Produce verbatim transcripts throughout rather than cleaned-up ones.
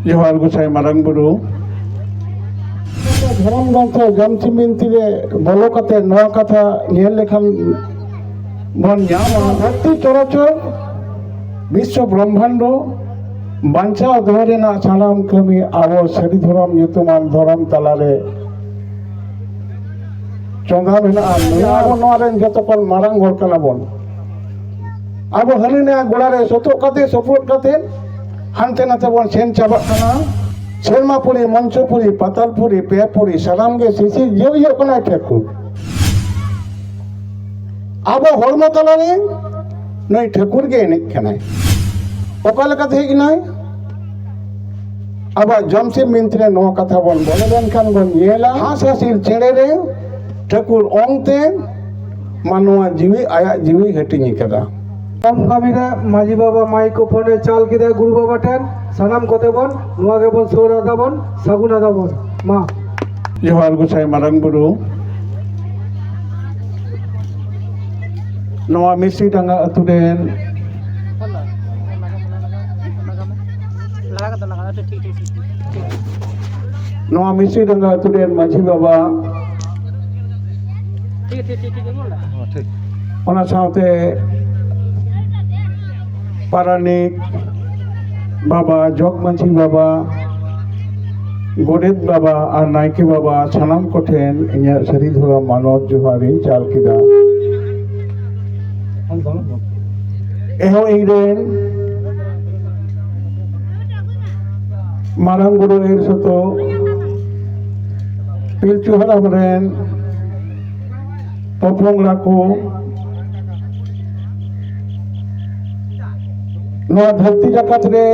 ᱡᱚᱦᱟᱨ ᱜᱚᱸᱥᱟᱭ ᱢᱟᱨᱟᱝ ᱵᱩᱨᱩ᱾ ᱫᱷᱚᱨᱚᱢ ᱜᱨᱚᱱᱛᱷᱚ ᱡᱚᱢᱥᱤᱢ ᱵᱤᱱᱛᱤ ᱨᱮ ᱵᱚᱞᱚ ᱠᱟᱛᱮ ᱱᱚᱣᱟ ᱠᱟᱛᱷᱟ ᱧᱮᱞ ᱞᱮᱠᱷᱟᱱ ᱵᱚᱱ ᱧᱟᱢᱟ, ᱫᱷᱟᱹᱨᱛᱤ ᱪᱚᱨᱚᱪᱚᱨ ᱵᱤᱥᱥᱚ ᱵᱨᱚᱦᱢᱟᱱᱰᱚ ᱵᱟᱧᱪᱟᱣ ᱫᱚᱦᱚ ᱨᱮᱱᱟᱜ ᱥᱟᱱᱟᱢ ᱠᱟᱹᱢᱤ ᱟᱵᱚ ᱥᱟᱹᱨᱤ ᱫᱷᱚᱨᱚᱢ ᱧᱩᱛᱩᱢᱟᱱ ᱫᱷᱚᱨᱚᱢ ᱛᱟᱞᱟᱨᱮ ᱪᱚᱸᱫᱟ ᱢᱮᱱᱟᱜᱼᱟ᱾ ᱱᱚᱣᱟ ᱟᱵᱚ ᱱᱚᱣᱟ ᱨᱮᱱ ᱡᱚᱛᱚ ᱠᱷᱚᱱ ᱢᱟᱨᱟᱝ ᱦᱚᱲ ᱠᱟᱱᱟ ᱵᱚᱱ᱾ ᱟᱵᱚ ᱦᱟᱹᱱᱤ ᱱᱟᱭᱟ ᱜᱚᱲᱟ ᱨᱮ ᱥᱚᱛᱚᱜ ᱠᱟᱛᱮ, ᱥᱚᱯᱚᱫ ᱠᱟᱛᱮ ᱦᱟᱱᱛᱮ ᱱᱟᱛᱮ ᱵᱚᱱ ᱥᱮᱱ ᱪᱟᱵᱟᱜ ᱠᱟᱱᱟ᱾ ᱥᱮᱨᱢᱟᱯᱩᱨᱤ, ᱢᱚᱧᱪᱚᱯᱩᱨᱤ, ᱯᱟᱛᱟᱞᱯᱩᱨᱤ, ᱯᱮᱭᱟᱯᱩᱨᱤ, ᱥᱟᱱᱟᱢ ᱜᱮ ᱥᱤᱥᱤᱨ ᱡᱟᱹᱣᱤᱭᱚᱜ ᱠᱟᱱᱟᱭ ᱴᱷᱟᱹᱠᱩᱨ᱾ ᱟᱵᱚ ᱦᱚᱲᱢᱚ ᱛᱟᱞᱟᱨᱮ ᱱᱩᱭ ᱴᱷᱟᱹᱠᱩᱨ ᱜᱮ ᱮᱱᱮᱡ ᱠᱟᱱᱟᱭ᱾ ᱚᱠᱟ ᱞᱮᱠᱟᱛᱮ ᱦᱮᱡ ᱮᱱᱟᱭ? ᱟᱵᱚᱣᱟᱜ ᱡᱚᱢᱥᱤᱢ ᱵᱤᱱᱛᱤ ᱨᱮ ᱱᱚᱣᱟ ᱠᱟᱛᱷᱟ ᱵᱚᱱ ᱵᱚᱞᱚ ᱞᱮᱱᱠᱷᱟᱱ ᱵᱚᱱ ᱧᱮᱞᱟ, ᱦᱟᱸᱥ ᱦᱟᱹᱥᱤᱞ ᱪᱮᱬᱮ ᱨᱮ ᱴᱷᱟᱹᱠᱩᱨ ᱚᱝ ᱛᱮ ᱢᱟᱱᱣᱟ ᱡᱤᱣᱤ, ᱟᱭᱟᱜ ᱡᱤᱣᱤ ᱦᱟᱹᱴᱤᱧ ᱟᱠᱟᱫᱟ᱾ ᱠᱚᱢ ᱠᱟᱹᱢᱤ ᱨᱮ ᱢᱟᱹᱡᱷᱤ ᱵᱟᱵᱟ ᱢᱟᱭᱤᱠᱨᱳᱯᱷᱳᱱ ᱮ ᱪᱟᱞ ᱠᱮᱫᱟ ᱜᱩᱨᱩ ᱵᱟᱵᱟ ᱴᱷᱮᱱ᱾ ᱥᱟᱱᱟᱢ ᱠᱚᱛᱮ ᱵᱚᱱ ᱱᱚᱣᱟ ᱜᱮᱵᱚᱱ ᱥᱩᱨ ᱟᱫᱟ ᱵᱚᱱ, ᱥᱟᱹᱜᱩᱱ ᱟᱫᱟ ᱵᱚᱱ᱾ ᱢᱟ᱾ ᱡᱚᱦᱟᱨ ᱜᱚᱸᱥᱟᱭ ᱢᱟᱨᱟᱝ ᱵᱩᱨᱩ᱾ ᱱᱚᱣᱟ ᱢᱤᱥᱨᱤ ᱰᱟᱸᱜᱟ ᱟᱹᱛᱩ ᱨᱮᱱ, ᱱᱚᱣᱟ ᱢᱤᱥᱨᱤ ᱰᱟᱸᱜᱟ ᱟᱹᱛᱩ ᱨᱮᱱ ᱢᱟᱹᱡᱷᱤ ᱵᱟᱵᱟ, ᱚᱱᱟ ᱥᱟᱶᱛᱮ ᱯᱟᱨᱟᱱᱤᱠ ᱵᱟᱵᱟ, ᱡᱚᱜᱽ ᱢᱟᱹᱡᱷᱤ ᱵᱟᱵᱟ, ᱜᱚᱰᱮᱛ ᱵᱟᱵᱟ ᱟᱨ ᱱᱟᱭᱠᱮ ᱵᱟᱵᱟ, ᱥᱟᱱᱟᱢ ᱠᱚᱴᱷᱮᱱ ᱤᱧᱟᱹᱜ ᱥᱟᱹᱨᱤ ᱫᱷᱚᱨᱚᱢ ᱢᱟᱱᱚᱛ ᱡᱚᱦᱟᱨ ᱤᱧ ᱪᱟᱞ ᱠᱮᱫᱟ᱾ ᱮᱦᱚᱵ ᱤᱧ ᱨᱮᱱ ᱢᱟᱨᱟᱝ ᱵᱩᱨᱩ ᱮᱨ ᱥᱚᱛᱚ ᱯᱤᱞᱪᱩ ᱦᱟᱲᱟᱢ ᱨᱮᱱ ᱯᱚᱯᱚᱝᱲᱟ ᱠᱚ, ᱱᱚᱣᱟ ᱫᱷᱟᱹᱨᱛᱤ ᱡᱟᱠᱟᱛ ᱨᱮ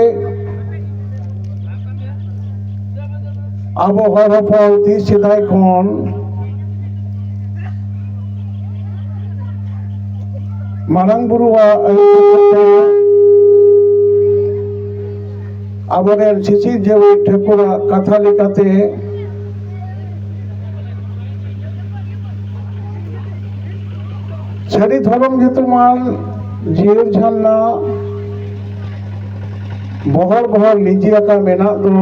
ᱟᱵᱚ ᱦᱚᱲ ᱦᱚᱯᱚᱱ ᱛᱤᱥ ᱥᱮᱫᱟᱭ ᱠᱷᱚᱱ ᱢᱟᱨᱟᱝ ᱵᱩᱨᱩᱣᱟᱜ ᱟᱹᱭᱩᱨ ᱛᱮ ᱟᱵᱚᱨᱮᱱ ᱥᱤᱥᱤᱨ ᱡᱟᱹᱣᱤᱡ ᱴᱷᱟᱹᱠᱩᱨᱟᱜ ᱠᱟᱛᱷᱟ ᱞᱮᱠᱟᱛᱮ ᱥᱟᱹᱨᱤ ᱫᱷᱚᱨᱚᱢ ᱧᱩᱛᱩᱢᱟᱱ ᱡᱤᱭᱟᱹᱲ ᱡᱷᱟᱨᱱᱟ ᱵᱚᱦᱚᱲ ᱵᱚᱦᱚᱲ ᱞᱤᱸᱡᱤ ᱟᱠᱟ ᱢᱮᱱᱟᱜ ᱫᱚ,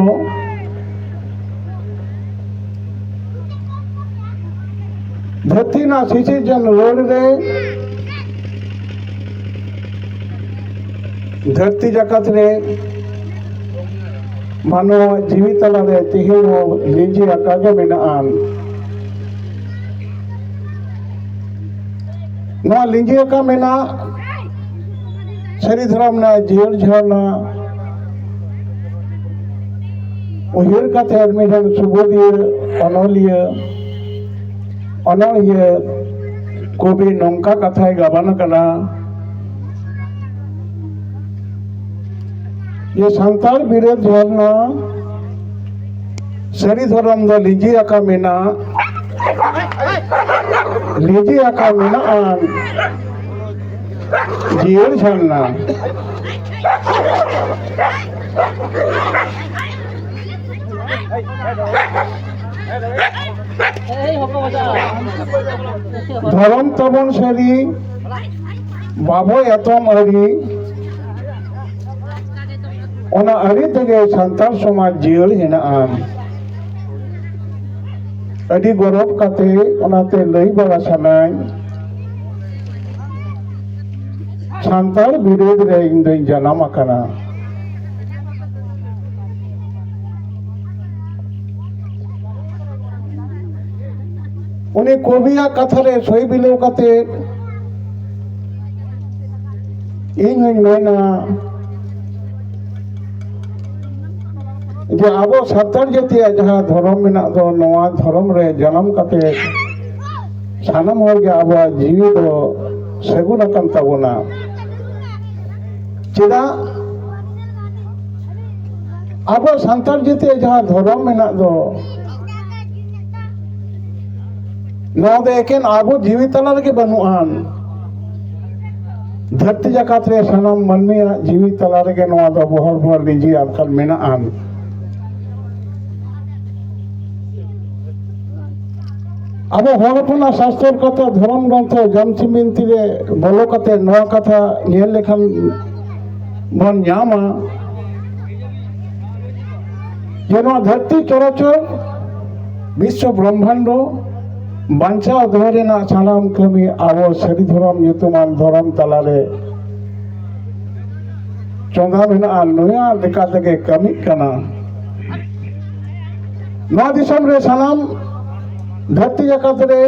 ᱫᱷᱟᱹᱨᱛᱤ ᱨᱮᱱᱟᱜ ᱥᱤᱥᱤᱨᱡᱚᱱ ᱨᱚᱲ ᱨᱮ ᱫᱷᱟᱹᱨᱛᱤ ᱡᱟᱠᱟᱛ ᱨᱮ ᱢᱟᱱᱣᱟ ᱡᱤᱣᱤ ᱛᱟᱞᱟᱨᱮ ᱛᱮᱦᱮᱧ ᱦᱚᱸ ᱞᱤᱸᱡᱤ ᱟᱠᱟ ᱜᱮ ᱢᱮᱱᱟᱜᱼᱟ᱾ ᱱᱚᱣᱟ ᱞᱤᱸᱡᱤ ᱟᱠᱟ ᱢᱮᱱᱟᱜ ᱥᱟᱹᱨᱤ ᱫᱷᱚᱨᱚᱢ ᱨᱮᱱᱟᱜ ᱡᱤᱭᱟᱹᱲ ᱡᱷᱟᱨᱱᱟ ᱩᱭᱦᱟᱹᱨ ᱠᱟᱛᱮ ᱢᱤᱫᱴᱮᱱ ᱥᱩᱵᱳᱫᱷᱤᱭᱟᱹ ᱚᱱᱚᱞᱤᱭᱟᱹ, ᱚᱱᱚᱬᱦᱤᱭᱟᱹ, ᱠᱚᱵᱤ ᱱᱚᱝᱠᱟ ᱠᱟᱛᱷᱟᱭ ᱜᱟᱵᱟᱱ ᱠᱟᱱᱟ ᱡᱮ ᱥᱟᱱᱛᱟᱲ ᱵᱤᱨᱟᱹᱫ ᱡᱷᱟᱨᱱᱟ ᱥᱟᱹᱨᱤ ᱫᱷᱚᱨᱚᱢ ᱫᱚ ᱞᱤᱸᱡᱤ ᱟᱠᱟ ᱢᱮᱱᱟᱜ, ᱞᱤᱸᱡᱤ ᱟᱠᱟ ᱢᱮᱱᱟᱜᱼᱟ ᱡᱤᱭᱟᱹᱲ ᱡᱷᱟᱨᱱᱟ᱾ ᱫᱷᱚᱨᱚᱢ ᱛᱟᱵᱚᱱ ᱥᱟᱹᱨᱤ, ᱵᱟᱵᱚ ᱮᱛᱚᱢ ᱟᱹᱨᱤ, ᱚᱱᱟ ᱟᱹᱨᱤ ᱛᱮᱜᱮ ᱥᱟᱱᱛᱟᱲ ᱥᱚᱢᱟᱡᱽ ᱡᱤᱭᱟᱹᱲ ᱦᱮᱱᱟᱜᱼᱟ᱾ ᱟᱹᱰᱤ ᱜᱚᱨᱚᱵᱽ ᱠᱟᱛᱮ ᱚᱱᱟᱛᱮ ᱞᱟᱹᱭ ᱵᱟᱲᱟ ᱥᱟᱱᱟᱧ, ᱥᱟᱱᱛᱟᱲ ᱵᱤᱨᱟᱹᱫ ᱨᱮ ᱤᱧ ᱫᱚᱧ ᱡᱟᱱᱟᱢ ᱟᱠᱟᱱᱟ᱾ ᱩᱱᱤ ᱠᱚᱵᱤᱭᱟᱜ ᱠᱟᱛᱷᱟ ᱨᱮ ᱥᱚᱭ ᱵᱤᱞᱟᱹᱣ ᱠᱟᱛᱮ ᱤᱧ ᱦᱚᱧ ᱢᱮᱱᱟ ᱡᱮ ᱟᱵᱚ ᱥᱟᱱᱛᱟᱲ ᱡᱟᱹᱛᱤᱭᱟᱜ ᱡᱟᱦᱟᱸ ᱫᱷᱚᱨᱚᱢ ᱢᱮᱱᱟᱜ ᱫᱚ, ᱱᱚᱣᱟ ᱫᱷᱚᱨᱚᱢ ᱨᱮ ᱡᱟᱱᱟᱢ ᱠᱟᱛᱮ ᱥᱟᱱᱟᱢ ᱦᱚᱲ ᱜᱮ ᱟᱵᱚᱣᱟᱜ ᱡᱤᱣᱤ ᱫᱚ ᱥᱟᱹᱜᱩᱱ ᱟᱠᱟᱱ ᱛᱟᱵᱚᱱᱟ᱾ ᱪᱮᱫᱟᱜ? ᱟᱵᱚ ᱥᱟᱱᱛᱟᱲ ᱡᱟᱹᱛᱤᱭᱟᱜ ᱡᱟᱦᱟᱸ ᱫᱷᱚᱨᱚᱢ ᱢᱮᱱᱟᱜ ᱫᱚ, ᱱᱚᱣᱟ ᱫᱚ ᱮᱠᱮᱱ ᱟᱵᱚ ᱡᱤᱣᱤ ᱛᱟᱞᱟ ᱨᱮᱜᱮ ᱵᱟᱹᱱᱩᱜᱼᱟᱱ᱾ ᱫᱷᱟᱹᱨᱛᱤ ᱡᱟᱠᱟᱛ ᱨᱮ ᱥᱟᱱᱟᱢ ᱢᱟᱹᱱᱢᱤᱭᱟᱜ ᱡᱤᱣᱤ ᱛᱟᱞᱟ ᱨᱮᱜᱮ ᱱᱚᱣᱟ ᱫᱚ ᱵᱚᱦᱚᱲ ᱵᱚᱦᱚᱲ ᱞᱤᱸᱡᱤ ᱟᱠᱟᱱ ᱢᱮᱱᱟᱜᱼᱟᱱ᱾ ᱟᱵᱚ ᱦᱚᱲ ᱦᱚᱯᱚᱱᱟᱜ ᱥᱟᱥᱛᱚᱨ ᱠᱟᱛᱷᱟ, ᱫᱷᱚᱨᱚᱢ ᱜᱨᱚᱱᱛᱷᱚ ᱡᱟᱢᱥᱤ ᱵᱤᱱᱛᱤ ᱨᱮ ᱵᱚᱞᱚ ᱠᱟᱛᱮ ᱱᱚᱣᱟ ᱠᱟᱛᱷᱟ ᱧᱮᱞ ᱞᱮᱠᱷᱟᱱ ᱵᱚᱱ ᱧᱟᱢᱟ ᱡᱮ ᱱᱚᱣᱟ ᱫᱷᱟᱹᱨᱛᱤ ᱪᱚᱨᱚᱪᱚᱨ, ᱵᱤᱥᱥᱚ ᱵᱨᱚᱦᱢᱟᱱᱰᱚ ᱵᱟᱧᱪᱟᱣ ᱫᱚᱦᱚ ᱨᱮᱱᱟᱜ ᱥᱟᱱᱟᱢ ᱠᱟᱹᱢᱤ ᱟᱵᱚ ᱥᱟᱹᱨᱤ ᱫᱷᱚᱨᱚᱢ ᱧᱩᱛᱩᱢᱟᱱ ᱫᱷᱚᱨᱚᱢ ᱛᱟᱞᱟᱨᱮ ᱪᱚᱸᱫᱟ ᱢᱮᱱᱟᱜᱼᱟ, ᱱᱚᱣᱟ ᱞᱮᱠᱟ ᱛᱮᱜᱮ ᱠᱟᱹᱢᱤᱜ ᱠᱟᱱᱟ᱾ ᱱᱚᱣᱟ ᱫᱤᱥᱚᱢ ᱨᱮ ᱥᱟᱱᱟᱢ ᱫᱷᱟᱹᱨᱛᱤ ᱡᱟᱠᱟᱛ ᱨᱮ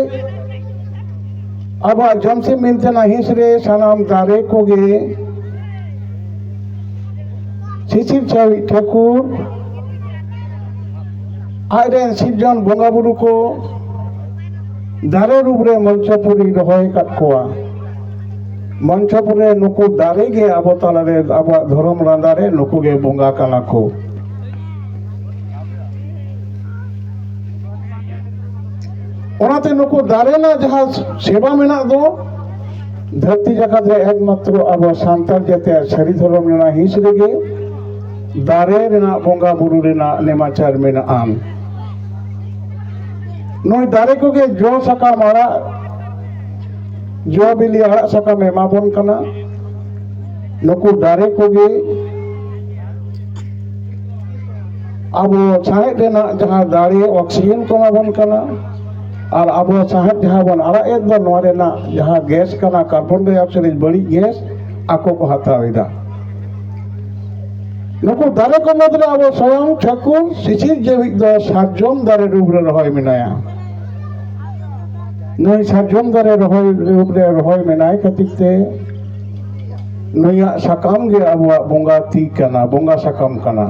ᱟᱵᱚᱣᱟᱜ ᱡᱚᱢᱥᱤᱢ ᱢᱮᱱᱛᱮᱱᱟᱜ ᱦᱤᱸᱥ ᱨᱮ ᱥᱟᱱᱟᱢ ᱫᱟᱨᱮ ᱠᱚᱜᱮ ᱥᱤᱥᱤᱨ ᱪᱟᱣᱤᱡ ᱴᱷᱟᱹᱠᱩᱨ ᱟᱡᱨᱮᱱ ᱥᱤᱨᱡᱚᱱ ᱵᱚᱸᱜᱟ ᱵᱩᱨᱩ ᱠᱚ ᱫᱟᱨᱮ ᱨᱩᱯ ᱨᱮ ᱢᱚᱧᱪᱚᱯᱩᱨᱤ ᱨᱚᱦᱚᱭ ᱟᱠᱟᱫ ᱠᱚᱣᱟ᱾ ᱢᱚᱧᱪᱚᱯᱩᱨ ᱨᱮ ᱱᱩᱠᱩ ᱫᱟᱨᱮ ᱜᱮ ᱟᱵᱚ ᱛᱟᱞᱟᱨᱮ, ᱟᱵᱚᱣᱟᱜ ᱫᱷᱚᱨᱚᱢ ᱞᱟᱸᱫᱟ ᱨᱮ ᱱᱩᱠᱩ ᱜᱮ ᱵᱚᱸᱜᱟ ᱠᱟᱱᱟ ᱠᱚ᱾ ᱚᱱᱟᱛᱮ ᱱᱩᱠᱩ ᱫᱟᱨᱮ ᱨᱮᱱᱟᱜ ᱡᱟᱦᱟᱸ ᱥᱮᱵᱟ ᱢᱮᱱᱟᱜ ᱫᱚ, ᱫᱷᱟᱹᱨᱛᱤ ᱡᱟᱠᱟᱛ ᱨᱮ ᱮᱠᱢᱟᱛᱨᱚ ᱟᱵᱚ ᱥᱟᱱᱛᱟᱲ ᱡᱟᱹᱛᱤᱭᱟᱜ ᱥᱟᱹᱨᱤ ᱫᱷᱚᱨᱚᱢ ᱨᱮᱱᱟᱜ ᱦᱤᱸᱥ ᱨᱮᱜᱮ ᱫᱟᱨᱮ ᱨᱮᱱᱟᱜ ᱵᱚᱸᱜᱟ ᱵᱩᱨᱩ ᱨᱮᱱᱟᱜ ᱱᱮᱢᱟᱪᱟᱨ ᱢᱮᱱᱟᱜᱼᱟ᱾ ᱱᱩᱭ ᱫᱟᱨᱮ ᱠᱚᱜᱮ ᱡᱚ ᱥᱟᱠᱟᱢ ᱟᱲᱟᱜ, ᱡᱚ ᱵᱤᱞᱤ ᱟᱲᱟᱜ ᱥᱟᱠᱟᱢ ᱮᱢᱟ ᱵᱚᱱ ᱠᱟᱱᱟ᱾ ᱱᱩᱠᱩ ᱫᱟᱨᱮ ᱠᱚᱜᱮ ᱟᱵᱚ ᱥᱟᱦᱮᱫ ᱨᱮᱱᱟᱜ ᱡᱟᱦᱟᱸ ᱫᱟᱲᱮ, ᱚᱠᱥᱤᱡᱮᱱ ᱠᱚ ᱮᱢᱟ ᱵᱚᱱ ᱠᱟᱱᱟ᱾ ᱟᱨ ᱟᱵᱚ ᱥᱟᱦᱮᱫ ᱡᱟᱦᱟᱸ ᱵᱚᱱ ᱟᱲᱟᱜ ᱮᱫ ᱫᱚ, ᱱᱚᱣᱟ ᱨᱮᱱᱟᱜ ᱡᱟᱦᱟᱸ ᱜᱮᱥ ᱠᱟᱱᱟ, ᱠᱟᱨᱵᱚᱱ ᱰᱟᱭ ᱚᱠᱥᱟᱭᱤᱰ ᱵᱟᱹᱲᱤᱡ ᱜᱮᱥ, ᱟᱠᱚ ᱠᱚ ᱦᱟᱛᱟᱣ ᱮᱫᱟ᱾ ᱱᱩᱠᱩ ᱫᱟᱨᱮ ᱠᱚ ᱢᱩᱫᱽᱨᱮ ᱟᱵᱚ ᱥᱚᱭᱚᱝ ᱴᱷᱟᱹᱠᱩᱨ ᱥᱤᱥᱤᱨ ᱡᱮᱣᱤᱡ ᱫᱚ ᱥᱟᱨᱡᱚᱢ ᱫᱟᱨᱮ ᱨᱩᱯ ᱨᱮ ᱨᱚᱦᱚᱭ ᱢᱮᱱᱟᱭᱟ᱾ ᱱᱩᱭ ᱥᱟᱨᱡᱚᱢ ᱫᱟᱨᱮ ᱨᱚᱦᱚᱭ ᱨᱩᱯ ᱨᱮ ᱨᱚᱦᱚᱭ ᱢᱮᱱᱟᱭ ᱠᱷᱟᱹᱛᱤᱨ ᱛᱮ ᱱᱩᱭᱟᱜ ᱥᱟᱠᱟᱢ ᱜᱮ ᱟᱵᱚᱣᱟᱜ ᱵᱚᱸᱜᱟ ᱛᱤ ᱠᱟᱱᱟ, ᱵᱚᱸᱜᱟ ᱥᱟᱠᱟᱢ ᱠᱟᱱᱟ᱾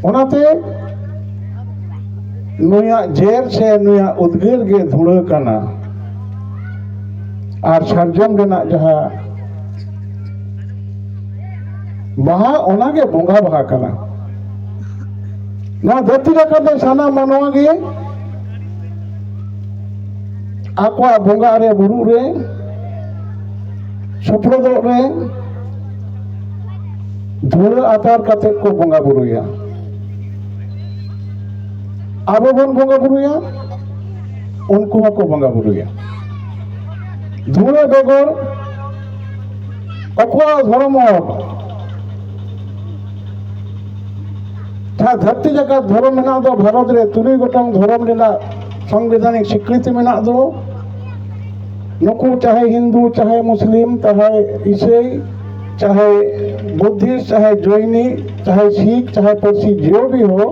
ᱚᱱᱟᱛᱮ ᱱᱩᱭᱟᱜ ᱡᱮᱨ ᱥᱮ ᱱᱩᱭᱟᱜ ᱩᱫᱽᱜᱟᱹᱨ ᱜᱮ ᱫᱷᱩᱲᱟᱹ ᱠᱟᱱᱟ᱾ ᱟᱨ ᱥᱟᱨᱡᱚᱢ ᱨᱮᱱᱟᱜ ᱡᱟᱦᱟᱸ ᱵᱟᱦᱟ, ᱚᱱᱟᱜᱮ ᱵᱚᱸᱜᱟ ᱵᱟᱦᱟ ᱠᱟᱱᱟ᱾ ᱱᱚᱣᱟ ᱫᱷᱟᱹᱨᱛᱤ ᱨᱟᱠᱟᱵ ᱨᱮ ᱥᱟᱱᱟᱢ ᱢᱟᱱᱣᱟ ᱜᱮ ᱟᱠᱚᱣᱟᱜ ᱵᱚᱸᱜᱟ ᱨᱮ, ᱵᱩᱨᱩ ᱨᱮ, ᱥᱩᱯᱨᱚᱫᱚᱜ ᱨᱮ ᱫᱷᱩᱲᱟᱹ ᱟᱛᱟᱨ ᱠᱟᱛᱮ ᱠᱚ ᱵᱚᱸᱜᱟ ᱵᱩᱨᱩᱭᱟ᱾ ᱟᱵᱚ ᱵᱚᱱ ᱵᱚᱸᱜᱟ ᱵᱩᱨᱩᱭᱟ, ᱩᱱᱠᱩ ᱦᱚᱸᱠᱚ ᱵᱚᱸᱜᱟ ᱵᱩᱨᱩᱭᱟ᱾ ᱫᱷᱩᱲᱟᱹ ᱵᱮᱜᱚᱨ ᱚᱠᱚᱭᱟᱜ ᱫᱷᱚᱨᱚᱢ ᱦᱚᱸ ᱡᱟᱦᱟᱸ ᱫᱷᱟᱹᱨᱛᱤ ᱡᱟᱠᱟᱛ ᱫᱷᱚᱨᱚᱢ ᱢᱮᱱᱟᱜ ᱫᱚ, ᱵᱷᱟᱨᱚᱛ ᱨᱮ ᱛᱩᱨᱩᱭ ᱜᱚᱴᱟᱝ ᱫᱷᱚᱨᱚᱢ ᱨᱮᱱᱟᱜ ᱥᱚᱝᱵᱤᱫᱷᱟᱱᱤᱠ ᱥᱤᱠᱨᱤᱛᱤ ᱢᱮᱱᱟᱜ ᱫᱚ, ᱱᱩᱠᱩ ᱪᱟᱦᱮ ᱦᱤᱱᱫᱩ, ᱪᱟᱦᱮ ᱢᱩᱥᱞᱤᱢ, ᱪᱟᱦᱮ ᱤᱥᱟᱹᱭ, ᱪᱟᱦᱮ ᱵᱩᱫᱽᱫᱷᱤᱥᱴ, ᱪᱟᱦᱮ ᱡᱚᱭᱱᱤ, ᱪᱟᱦᱮ ᱥᱤᱠᱷ, ᱪᱟᱦᱮ ᱯᱟᱹᱨᱥᱤ ᱡᱤᱭᱟᱹ ᱵᱤᱦᱚ,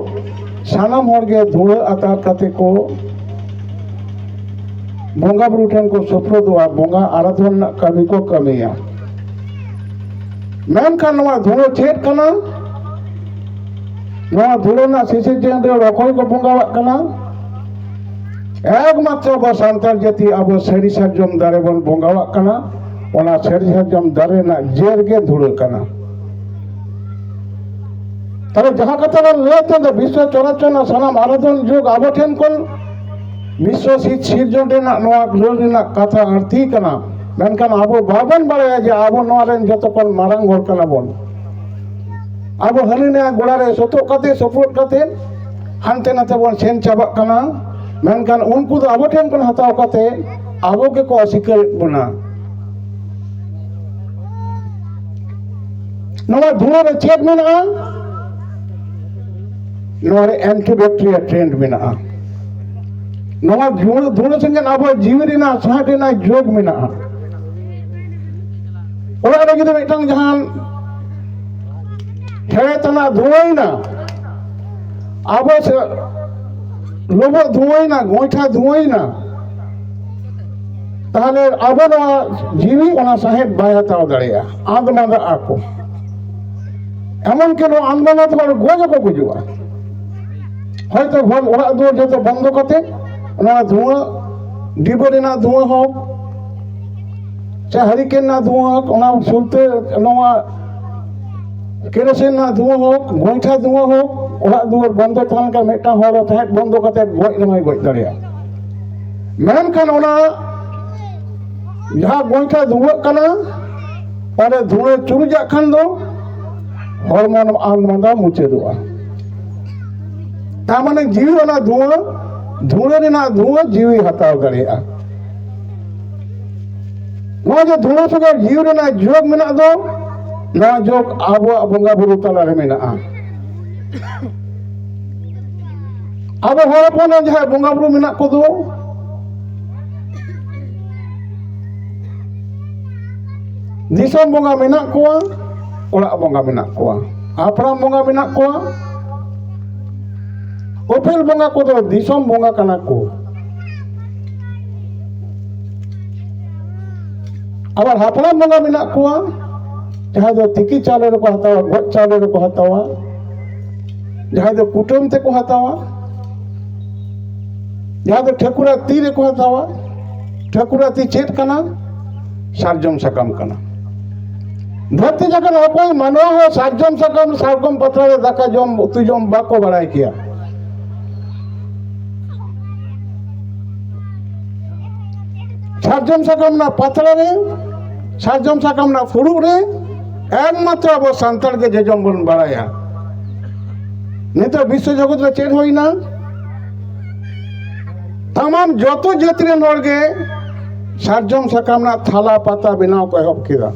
ᱥᱟᱱᱟᱢ ᱦᱚᱲ ᱜᱮ ᱫᱷᱩᱲᱟᱹ ᱟᱛᱟᱨ ᱠᱟᱛᱮ ᱠᱚ ᱵᱚᱸᱜᱟ ᱵᱩᱨᱩ ᱴᱷᱮᱱ ᱠᱚ ᱥᱩᱯᱨᱩᱫᱚᱜᱼᱟ, ᱵᱚᱸᱜᱟ ᱟᱨᱟᱫᱷᱚᱱ ᱨᱮᱱᱟᱜ ᱠᱟᱹᱢᱤ ᱠᱚ ᱠᱟᱹᱢᱤᱭᱟ᱾ ᱢᱮᱱᱠᱷᱟᱱ ᱱᱚᱣᱟ ᱫᱷᱩᱲᱟᱹ ᱪᱮᱫ ᱠᱟᱱᱟ? ᱱᱚᱣᱟ ᱫᱷᱩᱲᱟᱹ ᱨᱮᱱᱟᱜ ᱥᱤᱥᱤᱨ ᱡᱟᱹᱱᱩᱢ ᱨᱮ ᱚᱠᱚᱭ ᱠᱚ ᱵᱚᱸᱜᱟᱣᱟᱜ ᱠᱟᱱᱟ? ᱮᱠᱢᱟᱛᱨᱚ ᱟᱵᱚ ᱥᱟᱱᱛᱟᱲ ᱡᱟᱹᱛᱤ ᱟᱵᱚ ᱥᱟᱹᱨᱤ ᱥᱟᱨᱡᱚᱢ ᱫᱟᱨᱮ ᱵᱚᱱ ᱵᱚᱸᱜᱟᱣᱟᱜ ᱠᱟᱱᱟ᱾ ᱚᱱᱟ ᱥᱟᱹᱨᱤ ᱥᱟᱨᱡᱚᱢ ᱫᱟᱨᱮ ᱨᱮᱱᱟᱜ ᱡᱮᱨ ᱜᱮ ᱫᱷᱩᱲᱟᱹ ᱠᱟᱱᱟ᱾ ᱛᱟᱦᱞᱮ ᱡᱟᱦᱟᱸ ᱠᱟᱛᱷᱟ ᱵᱚᱱ ᱞᱟᱹᱭᱮᱫ ᱛᱟᱦᱮᱸ ᱫᱚ, ᱵᱤᱥᱥᱚ ᱪᱚᱨᱟᱪᱚᱨ ᱨᱮᱱᱟᱜ ᱥᱟᱱᱟᱢ ᱟᱨᱟᱫᱷᱚᱱ ᱡᱩᱜᱽ ᱟᱵᱚ ᱴᱷᱮᱱ ᱠᱷᱚᱱ ᱵᱤᱥᱥᱚ ᱥᱤ-, ᱥᱤᱨᱡᱚᱱ ᱨᱮᱱᱟᱜ ᱱᱚᱣᱟ ᱨᱟᱹᱲ ᱨᱮᱱᱟᱜ ᱠᱟᱛᱷᱟ ᱟᱹᱲᱛᱤ ᱠᱟᱱᱟ᱾ ᱢᱮᱱᱠᱷᱟᱱ ᱟᱵᱚ ᱵᱟᱵᱚᱱ ᱵᱟᱲᱟᱭᱟ ᱡᱮ ᱟᱵᱚ ᱱᱚᱣᱟ ᱨᱮᱱ ᱡᱚᱛᱚ ᱠᱷᱚᱱ ᱢᱟᱨᱟᱝ ᱦᱚᱲ ᱠᱟᱱᱟ ᱵᱚᱱ᱾ ᱟᱵᱚ ᱦᱟᱹᱱᱤ ᱱᱟᱭᱟ ᱜᱚᱲᱟ ᱨᱮ ᱥᱚᱛᱚᱜ ᱠᱟᱛᱮ, ᱥᱚᱯᱚᱫ ᱠᱟᱛᱮ ᱦᱟᱱᱛᱮ ᱱᱟᱛᱮ ᱵᱚᱱ ᱥᱮᱱ ᱪᱟᱵᱟᱜ ᱠᱟᱱᱟ᱾ ᱢᱮᱱᱠᱷᱟᱱ ᱩᱱᱠᱩ ᱫᱚ ᱟᱵᱚ ᱴᱷᱮᱱ ᱠᱷᱚᱱ ᱦᱟᱛᱟᱣ ᱠᱟᱛᱮ ᱟᱵᱚ ᱜᱮᱠᱚ ᱚᱥᱤᱠᱟᱹᱨᱮᱫ ᱵᱚᱱᱟ᱾ ᱱᱚᱣᱟ ᱫᱷᱩᱲᱟᱹ ᱨᱮ ᱪᱮᱫ ᱢᱮᱱᱟᱜᱼᱟ? ᱱᱚᱣᱟ ᱨᱮ antibacterial trend ᱢᱮᱱᱟᱜᱼᱟ᱾ ᱱᱚᱣᱟ ᱫᱷᱩᱲᱟᱹ, ᱫᱷᱩᱲᱟᱹ ᱥᱮᱸᱜᱮᱞ ᱟᱵᱚ ᱡᱤᱣᱤ ᱨᱮᱱᱟᱜ, ᱥᱟᱦᱮᱫ ᱨᱮᱱᱟᱜ ᱡᱳᱜᱽ ᱢᱮᱱᱟᱜᱼᱟ᱾ ᱚᱲᱟᱜ ᱨᱮ ᱡᱩᱫᱤ ᱢᱤᱫᱴᱟᱝ ᱡᱟᱦᱟᱱ ᱴᱷᱮᱲᱮ ᱛᱟᱱᱟᱜ ᱫᱷᱩᱣᱟᱹᱭᱮᱱᱟ, ᱟᱵᱚ ᱥᱮ ᱞᱚᱵᱚᱜ ᱫᱷᱩᱣᱟᱹᱭᱮᱱᱟ, ᱜᱚᱸᱭᱴᱷᱟ ᱫᱷᱩᱣᱟᱹᱭᱮᱱᱟ, ᱛᱟᱦᱞᱮ ᱟᱵᱚ ᱱᱚᱣᱟ ᱡᱤᱣᱤ ᱚᱱᱟ ᱥᱟᱦᱮᱫ ᱵᱟᱭ ᱦᱟᱛᱟᱣ ᱫᱟᱲᱮᱭᱟᱜᱼᱟ, ᱟᱸᱫᱽ ᱢᱟᱸᱫᱟᱜ ᱟᱠᱚ᱾ ᱮᱢᱚᱱ ᱠᱤ ᱱᱚᱣᱟ ᱟᱸᱫᱽ ᱢᱟᱸᱫᱟ ᱛᱮ ᱦᱚᱲ ᱜᱚᱡ ᱦᱚᱸᱠᱚ ᱜᱩᱡᱩᱜᱼᱟ᱾ ᱦᱚᱭᱛᱚ ᱦᱚᱲ ᱚᱲᱟᱜ ᱫᱩᱣᱟᱹᱨ ᱡᱚᱛᱚ ᱵᱚᱱᱫᱚ ᱠᱟᱛᱮ, ᱱᱚᱣᱟ ᱫᱷᱩᱣᱟᱹ, ᱰᱤᱵᱟᱹ ᱨᱮᱱᱟᱜ ᱫᱷᱩᱣᱟᱹ ᱦᱳᱠ, ᱥᱮ ᱦᱟᱹᱨᱤᱠᱮᱱ ᱨᱮᱱᱟᱜ ᱫᱷᱩᱣᱟᱹ ᱦᱳᱠ, ᱚᱱᱟ ᱥᱩᱞᱛᱟᱹ, ᱱᱚᱣᱟ ᱠᱮᱨᱳᱥᱤᱱ ᱨᱮᱱᱟᱜ ᱫᱷᱩᱣᱟᱹ ᱦᱳᱠ, ᱜᱚᱸᱭᱴᱷᱟ ᱫᱷᱩᱣᱟᱹ ᱦᱳᱠ, ᱚᱲᱟᱜ ᱫᱩᱣᱟᱹᱨ ᱵᱚᱱᱫᱚ ᱛᱟᱦᱮᱸ ᱞᱮᱱᱠᱷᱟᱱ ᱢᱤᱫᱴᱟᱝ ᱦᱚᱲ ᱥᱟᱦᱮᱫ ᱵᱚᱱᱫᱚ ᱠᱟᱛᱮ ᱜᱚᱡ ᱨᱮᱦᱚᱸᱭ ᱜᱚᱡ ᱫᱟᱲᱮᱭᱟᱜᱼᱟ᱾ ᱢᱮᱱᱠᱷᱟᱱ ᱚᱱᱟ ᱡᱟᱦᱟᱸ ᱜᱚᱸᱭᱴᱷᱟ ᱫᱷᱩᱣᱟᱹᱜ ᱠᱟᱱᱟ, ᱚᱸᱰᱮ ᱫᱷᱩᱣᱟᱹ ᱪᱩᱨᱩᱡᱟᱜ ᱠᱷᱟᱱ ᱫᱚ ᱦᱚᱲᱢᱚ ᱟᱸᱫᱽ ᱢᱟᱸᱫᱟ ᱢᱩᱪᱟᱹᱫᱚᱜᱼᱟ᱾ ᱛᱟᱨ ᱢᱟᱱᱮ ᱡᱤᱣᱤ ᱚᱱᱟ ᱫᱷᱩᱣᱟᱹ, ᱫᱷᱩᱲᱟᱹ ᱨᱮᱱᱟᱜ ᱫᱷᱩᱣᱟᱹ ᱡᱤᱣᱤ ᱦᱟᱛᱟᱣ ᱫᱟᱲᱮᱭᱟᱜᱼᱟ᱾ ᱱᱚᱣᱟ ᱡᱮ ᱫᱷᱩᱲᱟᱹ ᱥᱚᱸᱜᱮ ᱡᱤᱣᱤ ᱨᱮᱱᱟᱜ ᱡᱳᱜᱽ ᱢᱮᱱᱟᱜ ᱫᱚ, ᱱᱚᱣᱟ ᱡᱳᱜᱽ ᱟᱵᱚᱣᱟᱜ ᱵᱚᱸᱜᱟ ᱵᱩᱨᱩ ᱛᱟᱞᱟᱨᱮ ᱢᱮᱱᱟᱜᱼᱟ᱾ ᱟᱵᱚ ᱦᱚᱲ ᱦᱚᱯᱚᱱ ᱨᱮᱱ ᱡᱟᱦᱟᱸᱭ ᱵᱚᱸᱜᱟ ᱵᱩᱨᱩ ᱢᱮᱱᱟᱜ ᱠᱚᱫᱚ, ᱫᱤᱥᱚᱢ ᱵᱚᱸᱜᱟ ᱢᱮᱱᱟᱜ ᱠᱚᱣᱟ, ᱚᱲᱟᱜ ᱵᱚᱸᱜᱟ ᱢᱮᱱᱟᱜ ᱠᱚᱣᱟ, ᱦᱟᱯᱲᱟᱢ ᱵᱚᱸᱜᱟ ᱢᱮᱱᱟᱜ ᱠᱚᱣᱟ, ᱩᱯᱮᱞ ᱵᱚᱸᱜᱟ ᱠᱚᱫᱚ ᱫᱤᱥᱚᱢ ᱵᱚᱸᱜᱟ ᱠᱟᱱᱟ ᱠᱚ᱾ ᱟᱵᱟᱨ ᱦᱟᱯᱲᱟᱢ ᱵᱚᱸᱜᱟ ᱢᱮᱱᱟᱜ ᱠᱚᱣᱟ, ᱡᱟᱦᱟᱸᱭ ᱫᱚ ᱛᱤᱠᱤ ᱪᱟᱣᱞᱮ ᱨᱮᱠᱚ ᱦᱟᱛᱟᱣᱟ, ᱜᱚᱡ ᱪᱟᱣᱞᱮ ᱨᱮᱠᱚ ᱦᱟᱛᱟᱣᱟ, ᱡᱟᱦᱟᱸᱭ ᱫᱚ ᱠᱩᱴᱟᱹᱢ ᱛᱮᱠᱚ ᱦᱟᱛᱟᱣᱟ, ᱡᱟᱦᱟᱸ ᱫᱚ ᱴᱷᱟᱹᱠᱩᱨᱟᱜ ᱛᱤ ᱨᱮᱠᱚ ᱦᱟᱛᱟᱣᱟ᱾ ᱴᱷᱟᱹᱠᱩᱨᱟᱜ ᱛᱤ ᱪᱮᱫ ᱠᱟᱱᱟ? ᱥᱟᱨᱡᱚᱢ ᱥᱟᱠᱟᱢ ᱠᱟᱱᱟ᱾ ᱫᱷᱟᱹᱨᱛᱤ ᱡᱟᱠᱟᱛ ᱨᱮ ᱚᱠᱚᱭ ᱢᱟᱱᱣᱟ ᱦᱚᱸ ᱥᱟᱨᱡᱚᱢ ᱥᱟᱠᱟᱢ, ᱥᱟᱨᱡᱚᱢ ᱯᱟᱛᱲᱟ ᱨᱮ ᱫᱟᱠᱟ ᱡᱚᱢ, ᱩᱛᱩ ᱡᱚᱢ ᱵᱟᱠᱚ ᱵᱟᱲᱟᱭ ᱠᱮᱭᱟ᱾ ᱥᱟᱨᱡᱚᱢ ᱥᱟᱠᱟᱢ ᱨᱮᱱᱟᱜ ᱯᱟᱛᱲᱟ ᱨᱮ, ᱥᱟᱨᱡᱚᱢ ᱥᱟᱠᱟᱢ ᱨᱮᱱᱟᱜ ᱯᱷᱩᱲᱩᱜ ᱨᱮ ᱮᱠᱢᱟᱛᱨᱚ ᱟᱵᱚ ᱥᱟᱱᱛᱟᱲ ᱜᱮ ᱡᱚᱡᱚᱢ ᱵᱚᱱ ᱵᱟᱲᱟᱭᱟ᱾ ᱱᱤᱛᱚᱜ ᱵᱤᱥᱥᱚ ᱡᱚᱜᱚᱛ ᱨᱮ ᱪᱮᱫ ᱦᱩᱭᱱᱟ? ᱛᱟᱢᱟᱢ ᱡᱚᱛᱚ ᱡᱟᱹᱛ ᱨᱮᱱ ᱦᱚᱲ ᱜᱮ ᱥᱟᱨᱡᱚᱢ ᱥᱟᱠᱟᱢ ᱨᱮᱱᱟᱜ ᱛᱷᱟᱞᱟ ᱯᱟᱛᱟ ᱵᱮᱱᱟᱣ ᱠᱚ ᱮᱦᱚᱵ ᱠᱮᱫᱟ᱾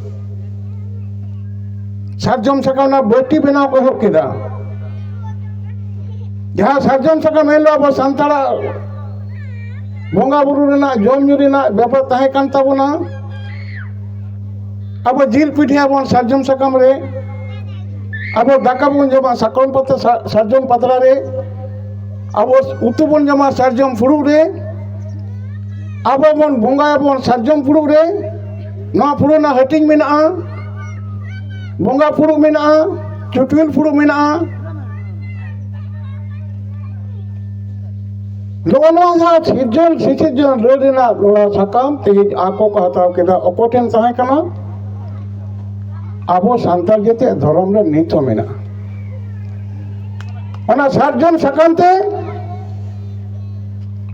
ᱥᱟᱨᱡᱚᱢ ᱥᱟᱠᱟᱢ ᱨᱮᱱᱟᱜ ᱵᱟᱹᱴᱤ ᱵᱮᱱᱟᱣ ᱠᱚ ᱮᱦᱚᱵ ᱠᱮᱫᱟ᱾ ᱡᱟᱦᱟᱸ ᱥᱟᱨᱡᱚᱢ ᱥᱟᱠᱟᱢ ᱮᱱᱦᱤᱞᱳᱜ ᱟᱵᱚ ᱥᱟᱱᱛᱟᱲᱟᱜ ᱵᱚᱸᱜᱟ ᱵᱩᱨᱩ ᱨᱮᱱᱟᱜ, ᱡᱚᱢ ᱧᱩ ᱨᱮᱱᱟᱜ ᱵᱮᱯᱟᱨ ᱛᱟᱦᱮᱸ ᱠᱟᱱ ᱛᱟᱵᱚᱱᱟ᱾ ᱟᱵᱚ ᱡᱤᱞ ᱯᱤᱴᱷᱟᱹᱭᱟᱵᱚᱱ ᱥᱟᱨᱡᱚᱢ ᱥᱟᱠᱟᱢ ᱨᱮ, ᱟᱵᱚ ᱫᱟᱠᱟ ᱵᱚᱱ ᱡᱚᱢᱟ ᱥᱟᱠᱟᱢ ᱯᱟᱛᱟ, ᱥᱟ-, ᱥᱟᱨᱡᱚᱢ ᱯᱟᱛᱲᱟ ᱨᱮ, ᱟᱵᱚ ᱩᱛᱩ ᱵᱚᱱ ᱡᱚᱢᱟ ᱥᱟᱨᱡᱚᱢ ᱯᱷᱩᱲᱩᱜ ᱨᱮ, ᱟᱵᱚ ᱵᱚᱱ ᱵᱚᱸᱜᱟᱭᱟᱵᱚᱱ ᱥᱟᱨᱡᱚᱢ ᱯᱷᱩᱲᱩᱜ ᱨᱮ᱾ ᱱᱚᱣᱟ ᱯᱷᱩᱲᱩᱜ ᱨᱮᱱᱟᱜ ᱦᱟᱹᱴᱤᱧ ᱢᱮᱱᱟᱜᱼᱟ, ᱵᱚᱸᱜᱟ ᱯᱷᱩᱲᱩᱜ ᱢᱮᱱᱟᱜᱼᱟ, ᱪᱩᱴᱩᱭᱟᱹᱞ ᱯᱷᱩᱲᱩᱜ ᱢᱮᱱᱟᱜᱼᱟ᱾ ᱱᱚᱜᱼᱚ ᱱᱚᱣᱟ ᱡᱟᱦᱟᱸ ᱥᱤᱨᱡᱚᱱ ᱥᱤᱥᱤᱨᱡᱚᱱ ᱨᱟᱹᱲ ᱨᱮᱱᱟᱜ ᱱᱚᱣᱟ ᱥᱟᱠᱟᱢ ᱛᱮᱦᱮᱧ ᱟᱠᱚ ᱠᱚ ᱦᱟᱛᱟᱣ ᱠᱮᱫᱟ, ᱚᱠᱚᱭ ᱴᱷᱮᱱ ᱛᱟᱦᱮᱸ ᱠᱟᱱᱟ? ᱟᱵᱚ ᱥᱟᱱᱛᱟᱲ ᱡᱟᱹᱛᱤᱭᱟᱜ ᱫᱷᱚᱨᱚᱢ ᱨᱮ ᱱᱤᱛ ᱦᱚᱸ ᱢᱮᱱᱟᱜᱼᱟ᱾ ᱚᱱᱟ ᱥᱟᱨᱡᱚᱢ ᱥᱟᱠᱟᱢ ᱛᱮ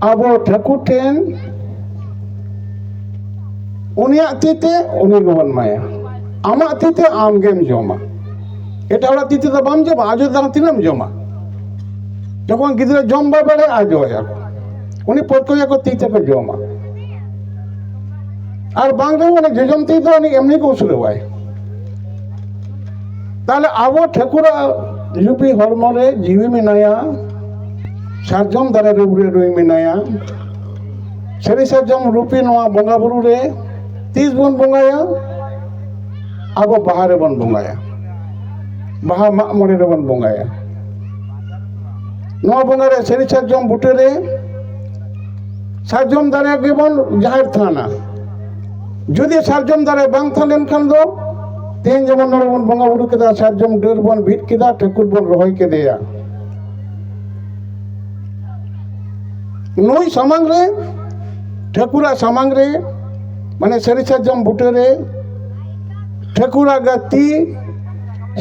ᱟᱵᱚ ᱴᱷᱟᱹᱠᱩᱨ ᱴᱷᱮᱱ ᱩᱱᱤᱭᱟᱜ ᱛᱤ ᱛᱮ ᱩᱱᱤ ᱜᱮᱵᱚᱱ ᱮᱢᱟᱭᱟ, ᱟᱢᱟᱜ ᱛᱤ ᱛᱮ ᱟᱢ ᱜᱮᱢ ᱡᱚᱢᱟ᱾ ᱮᱴᱟᱜ ᱦᱚᱲᱟᱜ ᱛᱤ ᱛᱮᱫᱚ ᱵᱟᱢ ᱡᱚᱢᱟ, ᱟᱡᱚ ᱫᱟᱨᱟᱢ ᱛᱤᱱᱟᱹᱜ ᱮᱢ ᱡᱚᱢᱟ? ᱡᱚᱠᱷᱚᱱ ᱜᱤᱫᱽᱨᱟᱹ ᱡᱚᱢ ᱵᱟᱭ ᱵᱟᱲᱟᱭᱟ, ᱟᱡᱚᱭᱟ ᱠᱚ, ᱩᱱᱤ ᱯᱟᱹᱨᱠᱟᱹᱣ ᱮᱭᱟ ᱠᱚ, ᱛᱤ ᱛᱮᱠᱚ ᱡᱚᱢᱟ᱾ ᱟᱨ ᱵᱟᱝ ᱨᱮᱦᱚᱸ ᱚᱱᱟ ᱡᱚᱡᱚᱢ ᱛᱤ ᱫᱚ ᱩᱱᱤ ᱮᱢᱱᱤ ᱠᱚ ᱩᱥᱩᱞᱚᱜᱼᱟᱭ᱾ ᱛᱟᱦᱞᱮ ᱟᱵᱚ ᱴᱷᱟᱹᱠᱩᱨᱟᱜ ᱡᱩᱫᱤ ᱦᱚᱲᱢᱚ ᱨᱮ ᱡᱤᱣᱤ ᱢᱮᱱᱟᱭᱟ, ᱥᱟᱨᱡᱚᱢ ᱫᱟᱨᱮ ᱨᱮ ᱵᱩᱨᱩ ᱨᱮ ᱢᱮᱱᱟᱭᱟ᱾ ᱥᱟᱹᱨᱤ ᱥᱟᱨᱡᱚᱢ ᱨᱩᱯᱤ ᱱᱚᱣᱟ ᱵᱚᱸᱜᱟ ᱵᱩᱨᱩ ᱨᱮ ᱛᱤᱥ ᱵᱚᱱ ᱵᱚᱸᱜᱟᱭᱟ? ᱟᱵᱚ ᱵᱟᱦᱟ ᱨᱮᱵᱚᱱ ᱵᱚᱸᱜᱟᱭᱟ, ᱵᱟᱦᱟ ᱢᱟᱜ ᱢᱚᱬᱮ ᱨᱮᱵᱚᱱ ᱵᱚᱸᱜᱟᱭᱟ᱾ ᱱᱚᱣᱟ ᱵᱚᱸᱜᱟ ᱨᱮ ᱥᱟᱹᱨᱤ ᱥᱟᱨᱡᱚᱢ ᱵᱩᱴᱟᱹ ᱨᱮ ᱥᱟᱨᱡᱚᱢ ᱫᱟᱨᱮ ᱜᱮᱵᱚᱱ ᱡᱟᱦᱮᱨ ᱛᱷᱟᱱᱟ᱾ ᱡᱩᱫᱤ ᱥᱟᱨᱡᱚᱢ ᱫᱟᱨᱮ ᱵᱟᱝ ᱛᱟᱦᱮᱸ ᱞᱮᱱᱠᱷᱟᱱ ᱫᱚ, ᱛᱮᱦᱮᱧ ᱡᱮᱢᱚᱱ ᱱᱚᱰᱮ ᱵᱚᱱ ᱵᱚᱸᱜᱟ ᱵᱩᱨᱩ ᱠᱮᱫᱟ, ᱥᱟᱨᱡᱚᱢ ᱰᱟᱹᱨ ᱵᱚᱱ ᱵᱤᱫ ᱠᱮᱫᱟ, ᱴᱷᱟᱹᱠᱩᱨ ᱵᱚᱱ ᱨᱚᱦᱚᱭ ᱠᱮᱫᱮᱭᱟ᱾ ᱱᱩᱭ ᱥᱟᱢᱟᱝ ᱨᱮ, ᱴᱷᱟᱹᱠᱩᱨᱟᱜ ᱥᱟᱢᱟᱝ ᱨᱮ, ᱢᱟᱱᱮ ᱥᱟᱹᱨᱤ ᱥᱟᱨᱡᱚᱢ ᱵᱩᱴᱟᱹ ᱨᱮ ᱴᱷᱟᱹᱠᱩᱨᱟᱜ ᱜᱮ ᱛᱤ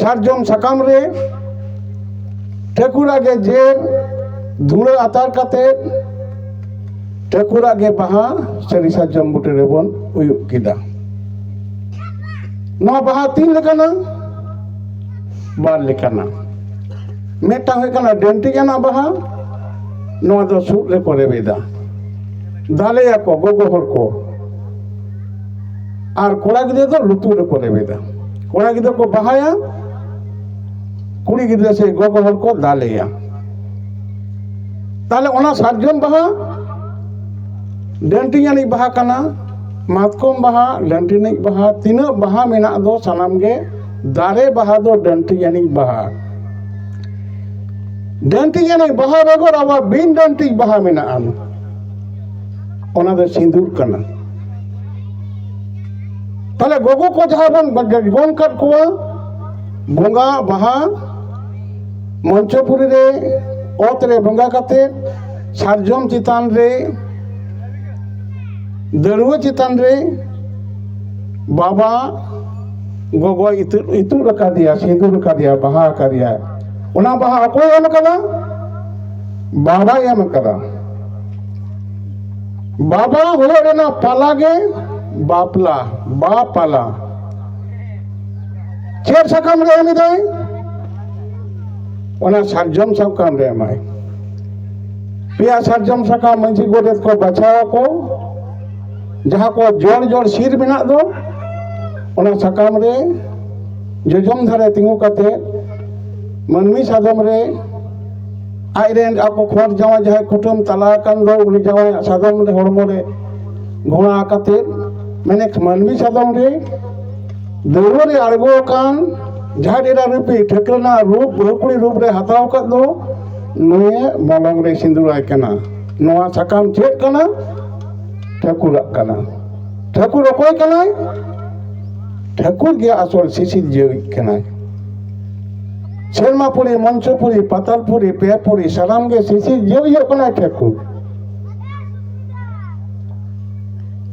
ᱥᱟᱨᱡᱚᱢ ᱥᱟᱠᱟᱢ ᱨᱮ, ᱴᱷᱟᱹᱠᱩᱨᱟᱜ ᱜᱮ ᱡᱮᱨ ᱫᱷᱩᱲᱟᱹ ᱟᱛᱟᱨ ᱠᱟᱛᱮ ᱴᱷᱟᱹᱠᱩᱨᱟᱜ ᱜᱮ ᱵᱟᱦᱟ ᱥᱟᱹᱨᱤ ᱥᱟᱨᱡᱚᱢ ᱵᱩᱴᱟᱹ ᱨᱮᱵᱚᱱ ᱩᱭᱩᱜ ᱠᱮᱫᱟ᱾ ᱱᱚᱣᱟ ᱵᱟᱦᱟ ᱛᱤᱱ ᱞᱮᱠᱟᱱᱟ? ᱵᱟᱨ ᱞᱮᱠᱟᱱᱟ᱾ ᱢᱤᱫᱴᱟᱝ ᱦᱩᱭᱩᱜ ᱠᱟᱱᱟ ᱰᱟᱹᱱᱴᱤᱡ ᱟᱱᱟᱜ ᱵᱟᱦᱟ, ᱱᱚᱣᱟ ᱫᱚ ᱥᱩᱫ ᱨᱮᱠᱚ ᱨᱮᱵᱮᱫᱟ, ᱫᱟᱞᱮᱭᱟᱠᱚ ᱜᱚᱜᱚ ᱦᱚᱲ ᱠᱚ, ᱟᱨ ᱠᱚᱲᱟ ᱜᱤᱫᱽᱨᱟᱹ ᱫᱚ ᱞᱩᱛᱩᱨ ᱨᱮᱠᱚ ᱨᱮᱵᱮᱫᱟ᱾ ᱠᱚᱲᱟ ᱜᱤᱫᱽᱨᱟᱹ ᱠᱚ ᱵᱟᱦᱟᱭᱟ, ᱠᱩᱲᱤ ᱜᱤᱫᱽᱨᱟᱹ ᱥᱮ ᱜᱚᱜᱚ ᱦᱚᱲ ᱠᱚ ᱫᱟᱞᱮᱭᱟ᱾ ᱛᱟᱦᱞᱮ ᱚᱱᱟ ᱥᱟᱨᱡᱚᱢ ᱵᱟᱦᱟ ᱰᱟᱹᱱᱴᱤᱡ ᱟᱹᱱᱤᱡ ᱵᱟᱦᱟ ᱠᱟᱱᱟ, ᱢᱟᱛᱠᱚᱢ ᱵᱟᱦᱟ ᱰᱟᱹᱱᱴᱤᱡ ᱟᱹᱱᱤᱡ ᱵᱟᱦᱟ, ᱛᱤᱱᱟᱹᱜ ᱵᱟᱦᱟ ᱢᱮᱱᱟᱜ ᱫᱚ ᱥᱟᱱᱟᱢ ᱜᱮ ᱫᱟᱨᱮ ᱵᱟᱦᱟ ᱫᱚ ᱰᱟᱹᱱᱴᱤᱡ ᱟᱹᱱᱤᱡ ᱵᱟᱦᱟ᱾ ᱰᱟᱹᱱᱴᱤᱡ ᱟᱹᱱᱤᱡ ᱵᱟᱦᱟ ᱵᱮᱜᱚᱨ ᱟᱵᱚᱣᱟᱜ ᱵᱤᱱ ᱰᱟᱹᱱᱴᱤᱡ ᱵᱟᱦᱟ ᱢᱮᱱᱟᱜᱼᱟ, ᱚᱱᱟ ᱫᱚ ᱥᱤᱸᱫᱩᱨ ᱠᱟᱱᱟ᱾ ᱛᱟᱦᱞᱮ ᱜᱚᱜᱚ ᱠᱚ ᱡᱟᱦᱟᱸ ᱵᱚᱱ ᱜᱚᱝ ᱠᱟᱫ ᱠᱚᱣᱟ ᱵᱚᱸᱜᱟ ᱵᱟᱦᱟ ᱢᱚᱧᱪᱚᱯᱩᱨᱤ ᱨᱮ ᱚᱛ ᱨᱮ ᱵᱚᱸᱜᱟ ᱠᱟᱛᱮ ᱥᱟᱨᱡᱚᱢ ᱪᱮᱛᱟᱱ ᱨᱮ ᱫᱟᱹᱲᱩᱣᱟᱹ ᱪᱮᱛᱟᱱ ᱨᱮ ᱵᱟᱵᱟ ᱜᱚᱜᱚᱭ ᱤᱛᱩᱫ, ᱤᱛᱩᱫ ᱟᱠᱟᱫᱮᱭᱟ, ᱥᱤᱸᱫᱩᱨ ᱟᱠᱟᱫᱮᱭᱟ, ᱵᱟᱦᱟ ᱟᱠᱟᱫᱮᱭᱟ᱾ ᱚᱱᱟ ᱵᱟᱦᱟ ᱚᱠᱚᱭ ᱮᱢ ᱟᱠᱟᱫᱟ? ᱵᱟᱵᱟᱭ ᱮᱢ ᱟᱠᱟᱫᱟ᱾ ᱵᱟᱵᱟ ᱦᱩᱭᱩᱜ ᱨᱮᱱᱟᱜ ᱯᱟᱞᱟ ᱜᱮ ᱵᱟᱯᱞᱟ, ᱵᱟᱯᱟᱞᱟ᱾ ᱪᱮᱫ ᱥᱟᱠᱟᱢ ᱨᱮ ᱮᱢ ᱮᱫᱟᱭ? ᱚᱱᱟ ᱥᱟᱨᱡᱚᱢ ᱥᱟᱠᱟᱢ ᱨᱮ ᱮᱢᱟᱭ᱾ ᱯᱮᱭᱟ ᱥᱟᱨᱡᱚᱢ ᱥᱟᱠᱟᱢ ᱢᱟᱹᱡᱷᱤ ᱜᱚᱰᱮᱛ ᱠᱚ ᱵᱟᱪᱷᱟᱣ ᱟᱠᱚ, ᱡᱟᱦᱟᱸ ᱠᱚ ᱡᱚᱲ ᱡᱚᱲ ᱥᱤᱨ ᱢᱮᱱᱟᱜ ᱫᱚ, ᱚᱱᱟ ᱥᱟᱠᱟᱢ ᱨᱮ ᱡᱚᱡᱚᱢ ᱫᱷᱟᱨᱮ ᱛᱤᱸᱜᱩ ᱠᱟᱛᱮ ᱢᱟᱹᱱᱢᱤ ᱥᱟᱫᱚᱢ ᱨᱮ ᱟᱡᱨᱮᱱ ᱟᱠᱚ ᱠᱷᱚᱸᱰ ᱡᱟᱶᱟᱭ ᱡᱟᱦᱟᱸᱭ ᱠᱩᱴᱟᱹᱢ ᱛᱟᱞᱟ ᱟᱠᱟᱱ ᱫᱚ, ᱩᱱᱤ ᱡᱟᱶᱟᱭᱟᱜ ᱥᱟᱫᱚᱢ ᱨᱮ, ᱦᱚᱲᱢᱚ ᱨᱮ ᱜᱷᱚᱲᱟ ᱠᱟᱛᱮ, ᱢᱮᱱᱮᱠ ᱢᱟᱹᱱᱢᱤ ᱥᱟᱫᱚᱢ ᱨᱮ ᱫᱟᱹᱣᱲᱟᱹ ᱨᱮ ᱟᱬᱜᱚ ᱟᱠᱟᱱ ᱡᱟᱦᱟᱸ ᱰᱮᱨᱟ ᱨᱩᱯᱤ ᱴᱷᱟᱹᱠᱨᱟᱹᱱᱟᱜ ᱨᱩᱯ, ᱵᱟᱹᱦᱩ ᱠᱩᱲᱤ ᱨᱩᱯ ᱨᱮ ᱦᱟᱛᱟᱣ ᱟᱠᱟᱫ ᱫᱚ, ᱱᱩᱭᱮ ᱢᱚᱞᱚᱝ ᱨᱮ ᱥᱤᱸᱫᱩᱨᱟᱭ ᱠᱟᱱᱟ᱾ ᱱᱚᱣᱟ ᱥᱟᱠᱟᱢ ᱪᱮᱫ ᱠᱟᱱᱟ? ᱴᱷᱟᱹᱠᱩᱨᱟᱜ ᱠᱟᱱᱟ᱾ ᱴᱷᱟᱹᱠᱩᱨ ᱚᱠᱚᱭ ᱠᱟᱱᱟᱭ? ᱴᱷᱟᱹᱠᱩᱨ ᱜᱮ ᱟᱥᱚᱞ ᱥᱤᱥᱤᱨ ᱡᱤᱣᱤᱡ ᱠᱟᱱᱟᱭ᱾ ᱥᱮᱨᱢᱟ ᱯᱩᱨᱤ, ᱢᱚᱧᱪᱚ ᱯᱩᱨᱤ, ᱯᱟᱛᱟᱞ ᱯᱩᱨᱤ, ᱯᱮ ᱯᱩᱨᱤ, ᱥᱟᱱᱟᱢ ᱜᱮ ᱥᱤᱥᱤᱨ ᱡᱤᱣᱤᱡ ᱠᱟᱱᱟᱭ ᱴᱷᱟᱹᱠᱩᱨ᱾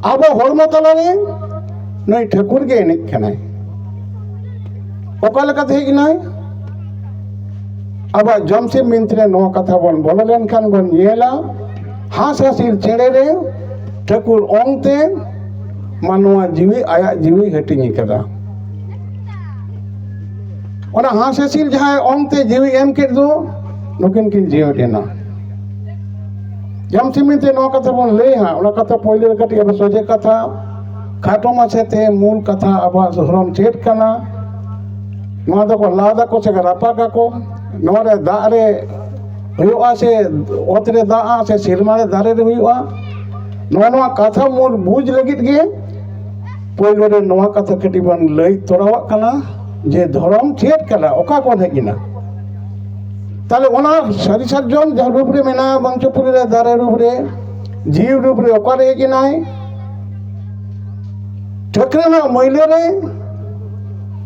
ᱟᱵᱚ ᱦᱚᱲᱢᱚ ᱛᱟᱞᱟᱨᱮ ᱱᱩᱭ ᱴᱷᱟᱹᱠᱩᱨ ᱜᱮ ᱮᱱᱮᱡ ᱠᱟᱱᱟᱭ᱾ ᱚᱠᱟ ᱞᱮᱠᱟᱛᱮ ᱦᱮᱡ ᱮᱱᱟᱭ? ᱟᱵᱚᱣᱟᱜ ᱡᱚᱢᱥᱤᱢ ᱵᱤᱱᱛᱤ ᱨᱮ ᱱᱚᱣᱟ ᱠᱟᱛᱷᱟ ᱵᱚᱱ ᱵᱚᱞᱚ ᱞᱮᱱᱠᱷᱟᱱ ᱵᱚᱱ ᱧᱮᱞᱟ, ᱦᱟᱸᱥ ᱦᱟᱹᱥᱤᱞ ᱪᱮᱬᱮ ᱨᱮ ᱴᱷᱟᱹᱠᱩᱨ ᱚᱝ ᱛᱮ ᱢᱟᱱᱣᱟ ᱡᱤᱣᱤ, ᱟᱭᱟᱜ ᱡᱤᱣᱤ ᱦᱟᱹᱴᱤᱧ ᱟᱠᱟᱫᱟ᱾ ᱚᱱᱟ ᱦᱟᱸᱥ ᱦᱟᱹᱥᱤᱞ ᱡᱟᱦᱟᱸᱭ ᱚᱝ ᱛᱮ ᱡᱤᱣᱤ ᱮᱢ ᱠᱮᱫ ᱫᱚ, ᱱᱩᱠᱤᱱ ᱠᱤᱱ ᱡᱤᱣᱮᱫ ᱮᱱᱟ᱾ ᱡᱚᱢᱥᱤᱢ ᱵᱤᱱᱛᱤ ᱱᱚᱣᱟ ᱠᱟᱛᱷᱟ ᱵᱚᱱ ᱞᱟᱹᱭᱟ ᱦᱟᱸᱜ, ᱚᱱᱟ ᱠᱟᱛᱷᱟ ᱯᱳᱭᱞᱳ ᱨᱮ ᱠᱟᱹᱴᱤᱡ ᱟᱵᱚ ᱥᱚᱡᱷᱮ ᱠᱟᱛᱷᱟ, ᱠᱷᱟᱴᱚ ᱢᱟᱪᱷᱟ ᱛᱮ ᱢᱩᱞ ᱠᱟᱛᱷᱟ ᱟᱵᱚᱣᱟᱜ ᱫᱷᱚᱨᱚᱢ ᱪᱮᱫ ᱠᱟᱱᱟ, ᱱᱚᱣᱟ ᱫᱚᱠᱚ ᱞᱟᱫ ᱟᱠᱚ ᱥᱮ ᱨᱟᱯᱟᱜ ᱟᱠᱚ, ᱱᱚᱣᱟ ᱨᱮ ᱫᱟᱜ ᱨᱮ ᱦᱩᱭᱩᱜᱼᱟ ᱥᱮ ᱚᱛ ᱨᱮ ᱫᱟᱜᱼᱟ ᱥᱮ ᱥᱮᱨᱢᱟ ᱨᱮ ᱫᱟᱨᱮ ᱨᱮ ᱦᱩᱭᱩᱜᱼᱟ, ᱱᱚᱣᱟ, ᱱᱚᱣᱟ ᱠᱟᱛᱷᱟ ᱢᱩᱞ ᱵᱩᱡᱽ ᱞᱟᱹᱜᱤᱫ ᱜᱮ ᱯᱳᱭᱞᱳ ᱨᱮ ᱱᱚᱣᱟ ᱠᱟᱛᱷᱟ ᱠᱟᱹᱴᱤᱡ ᱵᱚᱱ ᱞᱟᱹᱭ ᱛᱚᱨᱟᱣᱟᱜ ᱠᱟᱱᱟ ᱡᱮ ᱫᱷᱚᱨᱚᱢ ᱪᱮᱫ ᱠᱟᱱᱟ, ᱚᱠᱟ ᱠᱷᱚᱱ ᱦᱮᱡ ᱮᱱᱟ᱾ ᱛᱟᱦᱞᱮ ᱚᱱᱟ ᱥᱟᱹᱨᱤ ᱥᱟᱨᱡᱚᱢ ᱡᱟᱦᱟᱸ ᱨᱩᱯ ᱨᱮ ᱢᱮᱱᱟᱜᱼᱟ, ᱢᱚᱧᱪᱚᱯᱩᱨᱤ ᱨᱮ ᱫᱟᱨᱮ ᱨᱩᱯ ᱨᱮ, ᱡᱤᱣᱤ ᱨᱩᱯ ᱨᱮ ᱚᱠᱟᱨᱮ ᱦᱮᱡ ᱮᱱᱟᱭ? ᱴᱷᱟᱹᱠᱨᱟᱹᱱᱟᱜ ᱢᱟᱹᱭᱞᱟᱹ ᱨᱮ,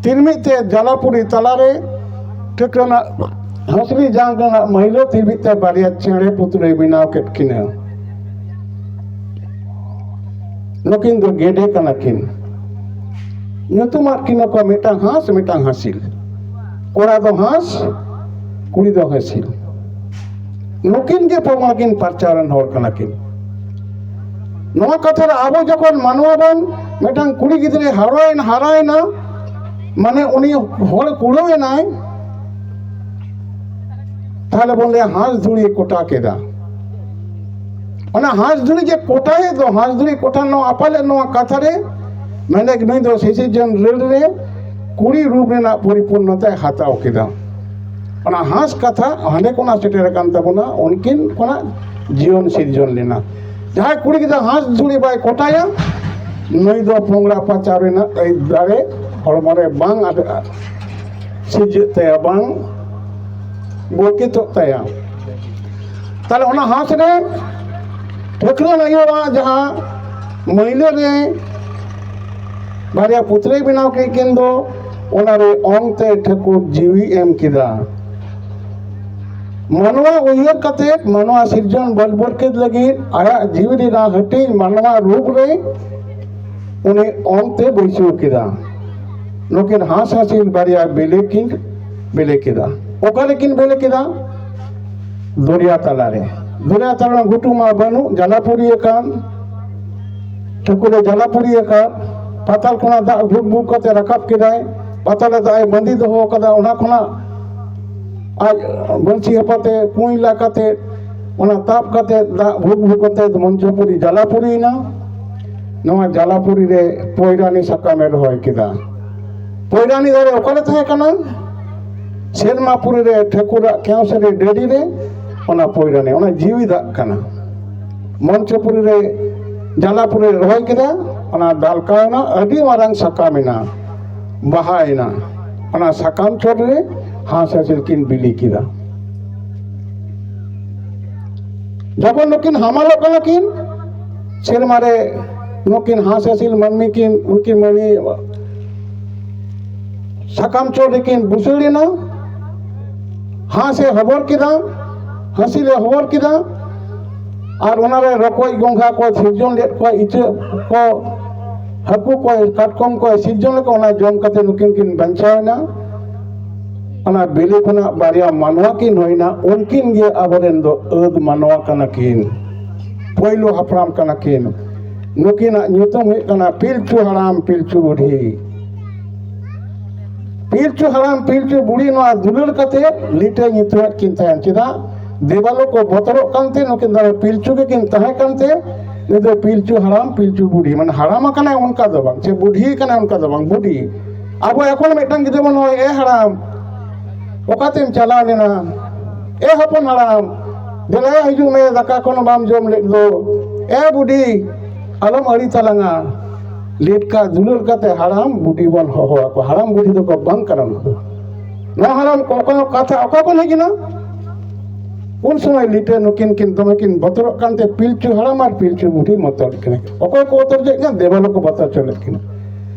ᱛᱤᱨᱢᱤᱡ ᱛᱮ ᱡᱟᱞᱟᱯᱩᱨᱤ ᱛᱟᱞᱟᱨᱮ, ᱴᱷᱟᱹᱠᱨᱟᱹᱱᱟᱜ ᱦᱟᱹᱥᱞᱤ ᱡᱟᱝ ᱨᱮᱱᱟᱜ ᱢᱟᱹᱭᱞᱟᱹ ᱛᱤᱨᱢᱤᱡ ᱛᱮ ᱵᱟᱨᱭᱟ ᱪᱮᱬᱮ ᱯᱩᱛᱲᱟᱹᱭ ᱵᱮᱱᱟᱣ ᱠᱮᱫ ᱠᱤᱱᱟᱹ᱾ ᱱᱩᱠᱤᱱ ᱫᱚ ᱜᱮᱰᱮ ᱠᱟᱱᱟ ᱠᱤᱱ᱾ ᱧᱩᱛᱩᱢᱟᱫ ᱠᱤᱱᱟ ᱠᱚ ᱢᱤᱫᱴᱟᱝ ᱦᱟᱸᱥ, ᱢᱤᱫᱴᱟᱝ ᱦᱟᱹᱥᱤᱞ᱾ ᱠᱚᱲᱟ ᱫᱚ ᱦᱟᱸᱥ, ᱠᱩᱲᱤ ᱫᱚ ᱦᱟᱹᱥᱤᱞ᱾ ᱱᱩᱠᱤᱱ ᱜᱮ ᱯᱨᱚᱢᱟᱬ ᱠᱤᱱ ᱯᱟᱨᱪᱟᱣ ᱨᱮᱱ ᱦᱚᱲ ᱠᱟᱱᱟ ᱠᱤᱱ᱾ ᱱᱚᱣᱟ ᱠᱟᱛᱷᱟ ᱨᱮ ᱟᱵᱚ ᱡᱚᱠᱷᱚᱱ ᱢᱟᱱᱣᱟ ᱵᱚᱱ, ᱢᱤᱫᱴᱟᱝ ᱠᱩᱲᱤ ᱜᱤᱫᱽᱨᱟᱹ ᱦᱟᱨᱟᱭᱮᱱ, ᱦᱟᱨᱟᱭᱮᱱᱟ, ᱢᱟᱱᱮ ᱩᱱᱤ ᱦᱚᱲ ᱠᱩᱲᱟᱹᱣ ᱮᱱᱟᱭ, ᱛᱟᱦᱞᱮ ᱵᱚᱱ ᱞᱟᱹᱭᱟ ᱦᱟᱸᱥ ᱫᱷᱩᱲᱤ ᱠᱚᱴᱟ ᱠᱮᱫᱟ᱾ ᱚᱱᱟ ᱦᱟᱸᱥ ᱫᱷᱩᱲᱤ ᱡᱮ ᱠᱚᱴᱟᱭᱮᱫ ᱫᱚ, ᱦᱟᱸᱥ ᱫᱷᱩᱲᱤ ᱠᱚᱴᱟ ᱱᱚᱣᱟ ᱟᱯᱟᱞᱮᱫ ᱱᱚᱣᱟ ᱠᱟᱛᱷᱟ ᱨᱮ ᱢᱮᱱᱮᱫ ᱱᱩᱭ ᱫᱚ ᱥᱤᱥᱤᱨᱡᱚᱱ ᱨᱟᱹᱲ ᱨᱮ ᱠᱩᱲᱤ ᱨᱩᱯ ᱨᱮᱱᱟᱜ ᱯᱚᱨᱤᱯᱩᱨᱱᱚᱛᱟᱭ ᱦᱟᱛᱟᱣ ᱠᱮᱫᱟ᱾ ᱚᱱᱟ ᱦᱟᱸᱥ ᱠᱟᱛᱷᱟ ᱦᱟᱸᱰᱮ ᱠᱷᱚᱱᱟᱜ ᱥᱮᱴᱮᱨ ᱟᱠᱟᱱ ᱛᱟᱵᱚᱱᱟ, ᱩᱱᱠᱤᱱ ᱠᱷᱚᱱᱟᱜ ᱡᱤᱭᱚᱱ ᱥᱤᱨᱡᱚᱱ ᱞᱮᱱᱟ᱾ ᱡᱟᱦᱟᱸᱭ ᱠᱩᱲᱤ ᱜᱤᱫᱽᱨᱟᱹ ᱦᱟᱸᱥ ᱡᱷᱩᱲᱤ ᱵᱟᱭ ᱠᱚᱴᱟᱭᱟ, ᱱᱩᱭ ᱫᱚ ᱯᱚᱝᱲᱟ ᱯᱟᱪᱟ ᱨᱮᱱᱟᱜ ᱟᱹᱭᱫᱟᱹᱨ ᱦᱚᱲᱢᱚ ᱨᱮ ᱵᱟᱝ ᱟᱴᱠᱟᱜᱼᱟ, ᱥᱤᱨᱡᱟᱹᱜ ᱛᱟᱭᱟ, ᱵᱟᱝ ᱵᱚᱨᱠᱤᱛᱚᱜ ᱛᱟᱭᱟ᱾ ᱛᱟᱦᱞᱮ ᱚᱱᱟ ᱦᱟᱸᱥ ᱨᱮ ᱴᱷᱟᱹᱠᱨᱟᱹᱱ ᱟᱭᱳᱣᱟᱜ ᱡᱟᱦᱟᱸ ᱢᱟᱹᱭᱞᱟᱹ ᱨᱮ ᱵᱟᱨᱭᱟ ᱯᱩᱛᱲᱟᱹᱭ ᱵᱮᱱᱟᱣ ᱠᱮᱫ ᱠᱤᱱ ᱫᱚ, ᱚᱱᱟᱨᱮ ᱚᱝ ᱛᱮ ᱴᱷᱟᱹᱠᱩᱨ ᱡᱤᱣᱤ ᱮᱢ ᱠᱮᱫᱟ᱾ ᱢᱟᱱᱣᱟ ᱩᱭᱦᱟᱹᱨ ᱠᱟᱛᱮ, ᱢᱟᱱᱣᱟ ᱥᱤᱨᱡᱚᱱ ᱵᱟᱹᱰ ᱵᱚᱨᱠᱮᱛ ᱞᱟᱹᱜᱤᱫ ᱟᱭᱟᱜ ᱡᱤᱣᱤ ᱨᱮᱱᱟᱜ ᱦᱟᱹᱴᱤᱧ ᱢᱟᱱᱣᱟ ᱨᱩᱯ ᱨᱮ ᱩᱱᱤ ᱚᱝ ᱛᱮ ᱵᱟᱹᱭᱥᱟᱹᱣ ᱠᱮᱫᱟ᱾ ᱱᱩᱠᱤᱱ ᱦᱟᱸᱥ ᱦᱟᱸᱥᱤᱞ ᱵᱟᱨᱭᱟ ᱵᱮᱞᱮ ᱠᱤᱱ ᱵᱮᱞᱮ ᱠᱮᱫᱟ᱾ ᱚᱠᱟ ᱨᱮᱠᱤᱱ ᱵᱮᱞᱮ ᱠᱮᱫᱟ? ᱫᱚᱨᱭᱟ ᱛᱟᱞᱟᱨᱮ᱾ ᱫᱚᱨᱭᱟ ᱛᱟᱞᱟ ᱨᱮ ᱜᱷᱩᱴᱩ ᱢᱟ ᱵᱟᱹᱱᱩᱜ, ᱡᱟᱞᱟᱯᱩᱨᱤ ᱟᱠᱟᱱ᱾ ᱴᱷᱟᱹᱠᱩᱨᱮ ᱡᱟᱞᱟᱯᱩᱨᱤ ᱟᱠᱟᱫ᱾ ᱯᱟᱛᱟᱞ ᱠᱷᱚᱱᱟᱜ ᱫᱟᱜ ᱵᱷᱩᱠ ᱵᱷᱩᱠ ᱠᱟᱛᱮ ᱨᱟᱠᱟᱵ ᱠᱮᱫᱟᱭ᱾ ᱯᱟᱛᱟᱞ ᱨᱮ ᱫᱟᱜ ᱮ ᱵᱟᱸᱫᱤ ᱫᱚᱦᱚ ᱟᱠᱟᱫᱟ, ᱚᱱᱟ ᱠᱷᱚᱱᱟᱜ ᱟᱡ ᱵᱟᱹᱱᱥᱤ ᱦᱟᱯᱟᱛᱮ ᱠᱩᱸᱭ ᱞᱟ ᱠᱟᱛᱮ, ᱚᱱᱟ ᱛᱟᱵ ᱠᱟᱛᱮ, ᱫᱟᱜ ᱵᱷᱩᱠ ᱵᱷᱩᱠ ᱠᱟᱛᱮ ᱢᱚᱧᱪᱚᱯᱩᱨᱤ ᱡᱟᱞᱟᱯᱩᱨᱤᱭᱮᱱᱟ᱾ ᱱᱚᱣᱟ ᱡᱟᱞᱟᱯᱩᱨᱤ ᱨᱮ ᱯᱚᱭᱨᱟᱱᱤ ᱥᱟᱠᱟᱢᱮ ᱨᱚᱦᱚᱭ ᱠᱮᱫᱟ᱾ ᱯᱚᱭᱨᱟᱱᱤ ᱫᱟᱨᱮ ᱚᱠᱟᱨᱮ ᱛᱟᱦᱮᱸ ᱠᱟᱱᱟ? ᱥᱮᱨᱢᱟᱯᱩᱨᱤ ᱨᱮ, ᱴᱷᱟᱹᱠᱩᱨᱟᱜ ᱠᱮᱸᱣᱥᱟᱹᱨᱤ ᱰᱟᱹᱰᱤ ᱨᱮ ᱚᱱᱟ ᱯᱚᱭᱨᱟᱱᱤ, ᱚᱱᱟ ᱡᱤᱣᱤ ᱫᱟᱜ ᱠᱟᱱᱟ᱾ ᱢᱚᱧᱪᱚᱯᱩᱨᱤ ᱨᱮ, ᱡᱟᱞᱟᱯᱩᱨᱤ ᱨᱮ ᱨᱚᱦᱚᱭ ᱠᱮᱫᱟ, ᱚᱱᱟ ᱫᱟᱞᱠᱟᱣ ᱮᱱᱟ, ᱟᱹᱰᱤ ᱢᱟᱨᱟᱝ ᱥᱟᱠᱟᱢ ᱮᱱᱟ, ᱵᱟᱦᱟ ᱮᱱᱟ᱾ ᱚᱱᱟ ᱥᱟᱠᱟᱢ ᱪᱚᱴ ᱨᱮ ᱦᱟᱸᱥ ᱦᱟᱹᱥᱤᱞ ᱠᱤᱱ ᱵᱤᱞᱤ ᱠᱮᱫᱟ᱾ ᱡᱚᱠᱷᱚᱱ ᱱᱩᱠᱤᱱ ᱦᱟᱢᱟᱞᱚᱜ ᱠᱟᱱᱟ ᱠᱤᱱ, ᱥᱮᱨᱢᱟ ᱨᱮ ᱱᱩᱠᱤᱱ ᱦᱟᱸᱥ ᱦᱟᱹᱥᱤᱞ ᱢᱟᱹᱱᱢᱤ ᱠᱤᱱ, ᱩᱱᱠᱤᱱ ᱢᱟᱹᱱᱢᱤ ᱥᱟᱠᱟᱢ ᱪᱚᱴ ᱨᱮᱠᱤᱱ ᱵᱩᱥᱟᱹᱲ ᱮᱱᱟ᱾ ᱦᱟᱸᱥ ᱮ ᱦᱚᱵᱚᱨ ᱠᱮᱫᱟ, ᱦᱟᱹᱥᱤᱞ ᱮ ᱦᱚᱵᱚᱨ ᱠᱮᱫᱟ, ᱟᱨ ᱚᱱᱟᱨᱮ ᱨᱚᱠᱚᱡ ᱜᱚᱸᱜᱷᱟ ᱠᱚ ᱥᱤᱨᱡᱚᱱ ᱞᱮᱫ ᱠᱚᱣᱟ, ᱤᱪᱟᱹᱜ ᱠᱚ, ᱦᱟᱹᱠᱩ ᱠᱚ, ᱠᱟᱴᱠᱚᱢ ᱠᱚ ᱥᱤᱨᱡᱚᱱ ᱞᱮᱫ ᱠᱚᱣᱟ, ᱚᱱᱟ ᱡᱚᱢ ᱠᱟᱛᱮ ᱱᱩᱠᱤᱱ ᱠᱤᱱ ᱵᱟᱧᱪᱟᱣ ᱮᱱᱟ᱾ ᱚᱱᱟ ᱵᱤᱞᱤ ᱠᱷᱚᱱᱟᱜ ᱵᱟᱨᱭᱟ ᱢᱟᱱᱣᱟ ᱠᱤᱱ ᱦᱩᱭᱱᱟ, ᱩᱱᱠᱤᱱ ᱜᱮ ᱟᱵᱚᱨᱮᱱ ᱫᱚ ᱟᱹᱫ ᱢᱟᱱᱣᱟ ᱠᱟᱱᱟ ᱠᱤᱱ, ᱯᱳᱭᱞᱳ ᱦᱟᱯᱲᱟᱢ ᱠᱟᱱᱟ ᱠᱤᱱ᱾ ᱱᱩᱠᱤᱱᱟᱜ ᱧᱩᱛᱩᱢ ᱦᱩᱭᱩᱜ ᱠᱟᱱᱟ ᱯᱤᱞᱪᱩ ᱦᱟᱲᱟᱢ, ᱯᱤᱞᱪᱩ ᱵᱩᱰᱷᱤ᱾ ᱯᱤᱞᱪᱩ ᱦᱟᱲᱟᱢ, ᱯᱤᱞᱪᱩ ᱵᱩᱲᱦᱤ ᱱᱚᱣᱟ ᱫᱩᱞᱟᱹᱲ ᱠᱟᱛᱮ ᱞᱤᱴᱟᱹ ᱧᱩᱛᱩᱢᱟᱫ ᱠᱤᱱ ᱛᱟᱦᱮᱸᱱ᱾ ᱪᱮᱫᱟᱜ? ᱫᱮᱵᱟᱞᱳ ᱠᱚ ᱵᱚᱛᱚᱨᱚᱜ ᱠᱟᱱᱛᱮ ᱱᱩᱠᱤᱱ ᱫᱚ ᱯᱤᱞᱪᱩ ᱜᱮᱠᱤᱱ ᱛᱟᱦᱮᱸ ᱠᱟᱱᱛᱮ, ᱱᱩᱭ ᱫᱚ ᱯᱤᱞᱪᱩ ᱦᱟᱲᱟᱢ, ᱯᱤᱞᱪᱩ ᱵᱩᱲᱦᱤ, ᱢᱟᱱᱮ ᱦᱟᱲᱟᱢ ᱟᱠᱟᱱᱟᱭ ᱚᱱᱠᱟ ᱫᱚ ᱵᱟᱝ, ᱥᱮ ᱵᱩᱰᱷᱤ ᱟᱠᱟᱱᱟᱭ ᱚᱱᱠᱟ ᱫᱚ ᱵᱟᱝ, ᱵᱩᱰᱷᱤ᱾ ᱟᱵᱚ ᱮᱠᱷᱚᱱ ᱢᱤᱫᱴᱟᱝ ᱜᱤᱫᱽᱨᱟᱹ ᱵᱚᱱ ᱦᱚᱦᱚᱭᱟ, "ᱮ ᱦᱟᱲᱟᱢ", ᱚᱠᱟᱛᱮᱢ ᱪᱟᱞᱟᱣ ᱞᱮᱱᱟ? ᱮ ᱦᱚᱯᱚᱱ ᱦᱟᱲᱟᱢ, ᱫᱮᱞᱟᱭᱟ ᱦᱤᱡᱩᱜ ᱢᱮ, ᱫᱟᱠᱟ ᱠᱷᱚᱱ ᱵᱟᱢ ᱡᱚᱢ ᱞᱮᱫ ᱫᱚ᱾ ᱮ ᱵᱩᱰᱷᱤ, ᱟᱞᱚᱢ ᱟᱹᱲᱤ ᱛᱟᱞᱟᱝᱟ᱾ ᱞᱮᱴᱠᱟ ᱫᱩᱞᱟᱹᱲ ᱠᱟᱛᱮ ᱦᱟᱲᱟᱢ ᱵᱩᱰᱷᱤ ᱵᱚᱱ ᱦᱚᱦᱚ ᱟᱠᱚᱣᱟ᱾ ᱦᱟᱲᱟᱢ ᱵᱩᱰᱷᱤ ᱫᱚᱠᱚ ᱵᱟᱝ ᱠᱟᱱᱟ ᱱᱩᱠᱩ᱾ ᱱᱚᱣᱟ ᱦᱟᱲᱟᱢ ᱠᱚ ᱚᱠᱟ ᱠᱟᱛᱷᱟ ᱚᱠᱟ ᱠᱷᱚᱱ ᱦᱮᱡ ᱮᱱᱟ? ᱩᱱ ᱥᱚᱢᱚᱭ ᱞᱤᱴᱟᱹ ᱱᱩᱠᱤᱱ ᱠᱤᱱ ᱫᱚᱢᱮ ᱠᱤᱱ ᱵᱚᱛᱚᱨᱚᱜ ᱠᱟᱱᱛᱮ ᱯᱤᱞᱪᱩ ᱦᱟᱲᱟᱢ ᱟᱨ ᱯᱤᱞᱪᱩ ᱵᱩᱰᱷᱤ ᱵᱚᱛᱚᱨ ᱠᱤᱱᱟ᱾ ᱚᱠᱚᱭ ᱠᱚ ᱵᱚᱛᱚᱨ ᱦᱚᱪᱚᱭᱮᱫ ᱠᱤᱱᱟ? ᱫᱮᱵᱟᱞᱳ ᱠᱚ ᱵᱚᱛᱚᱨ ᱦᱚᱪᱚ ᱞᱮᱫ ᱠᱤᱱᱟ᱾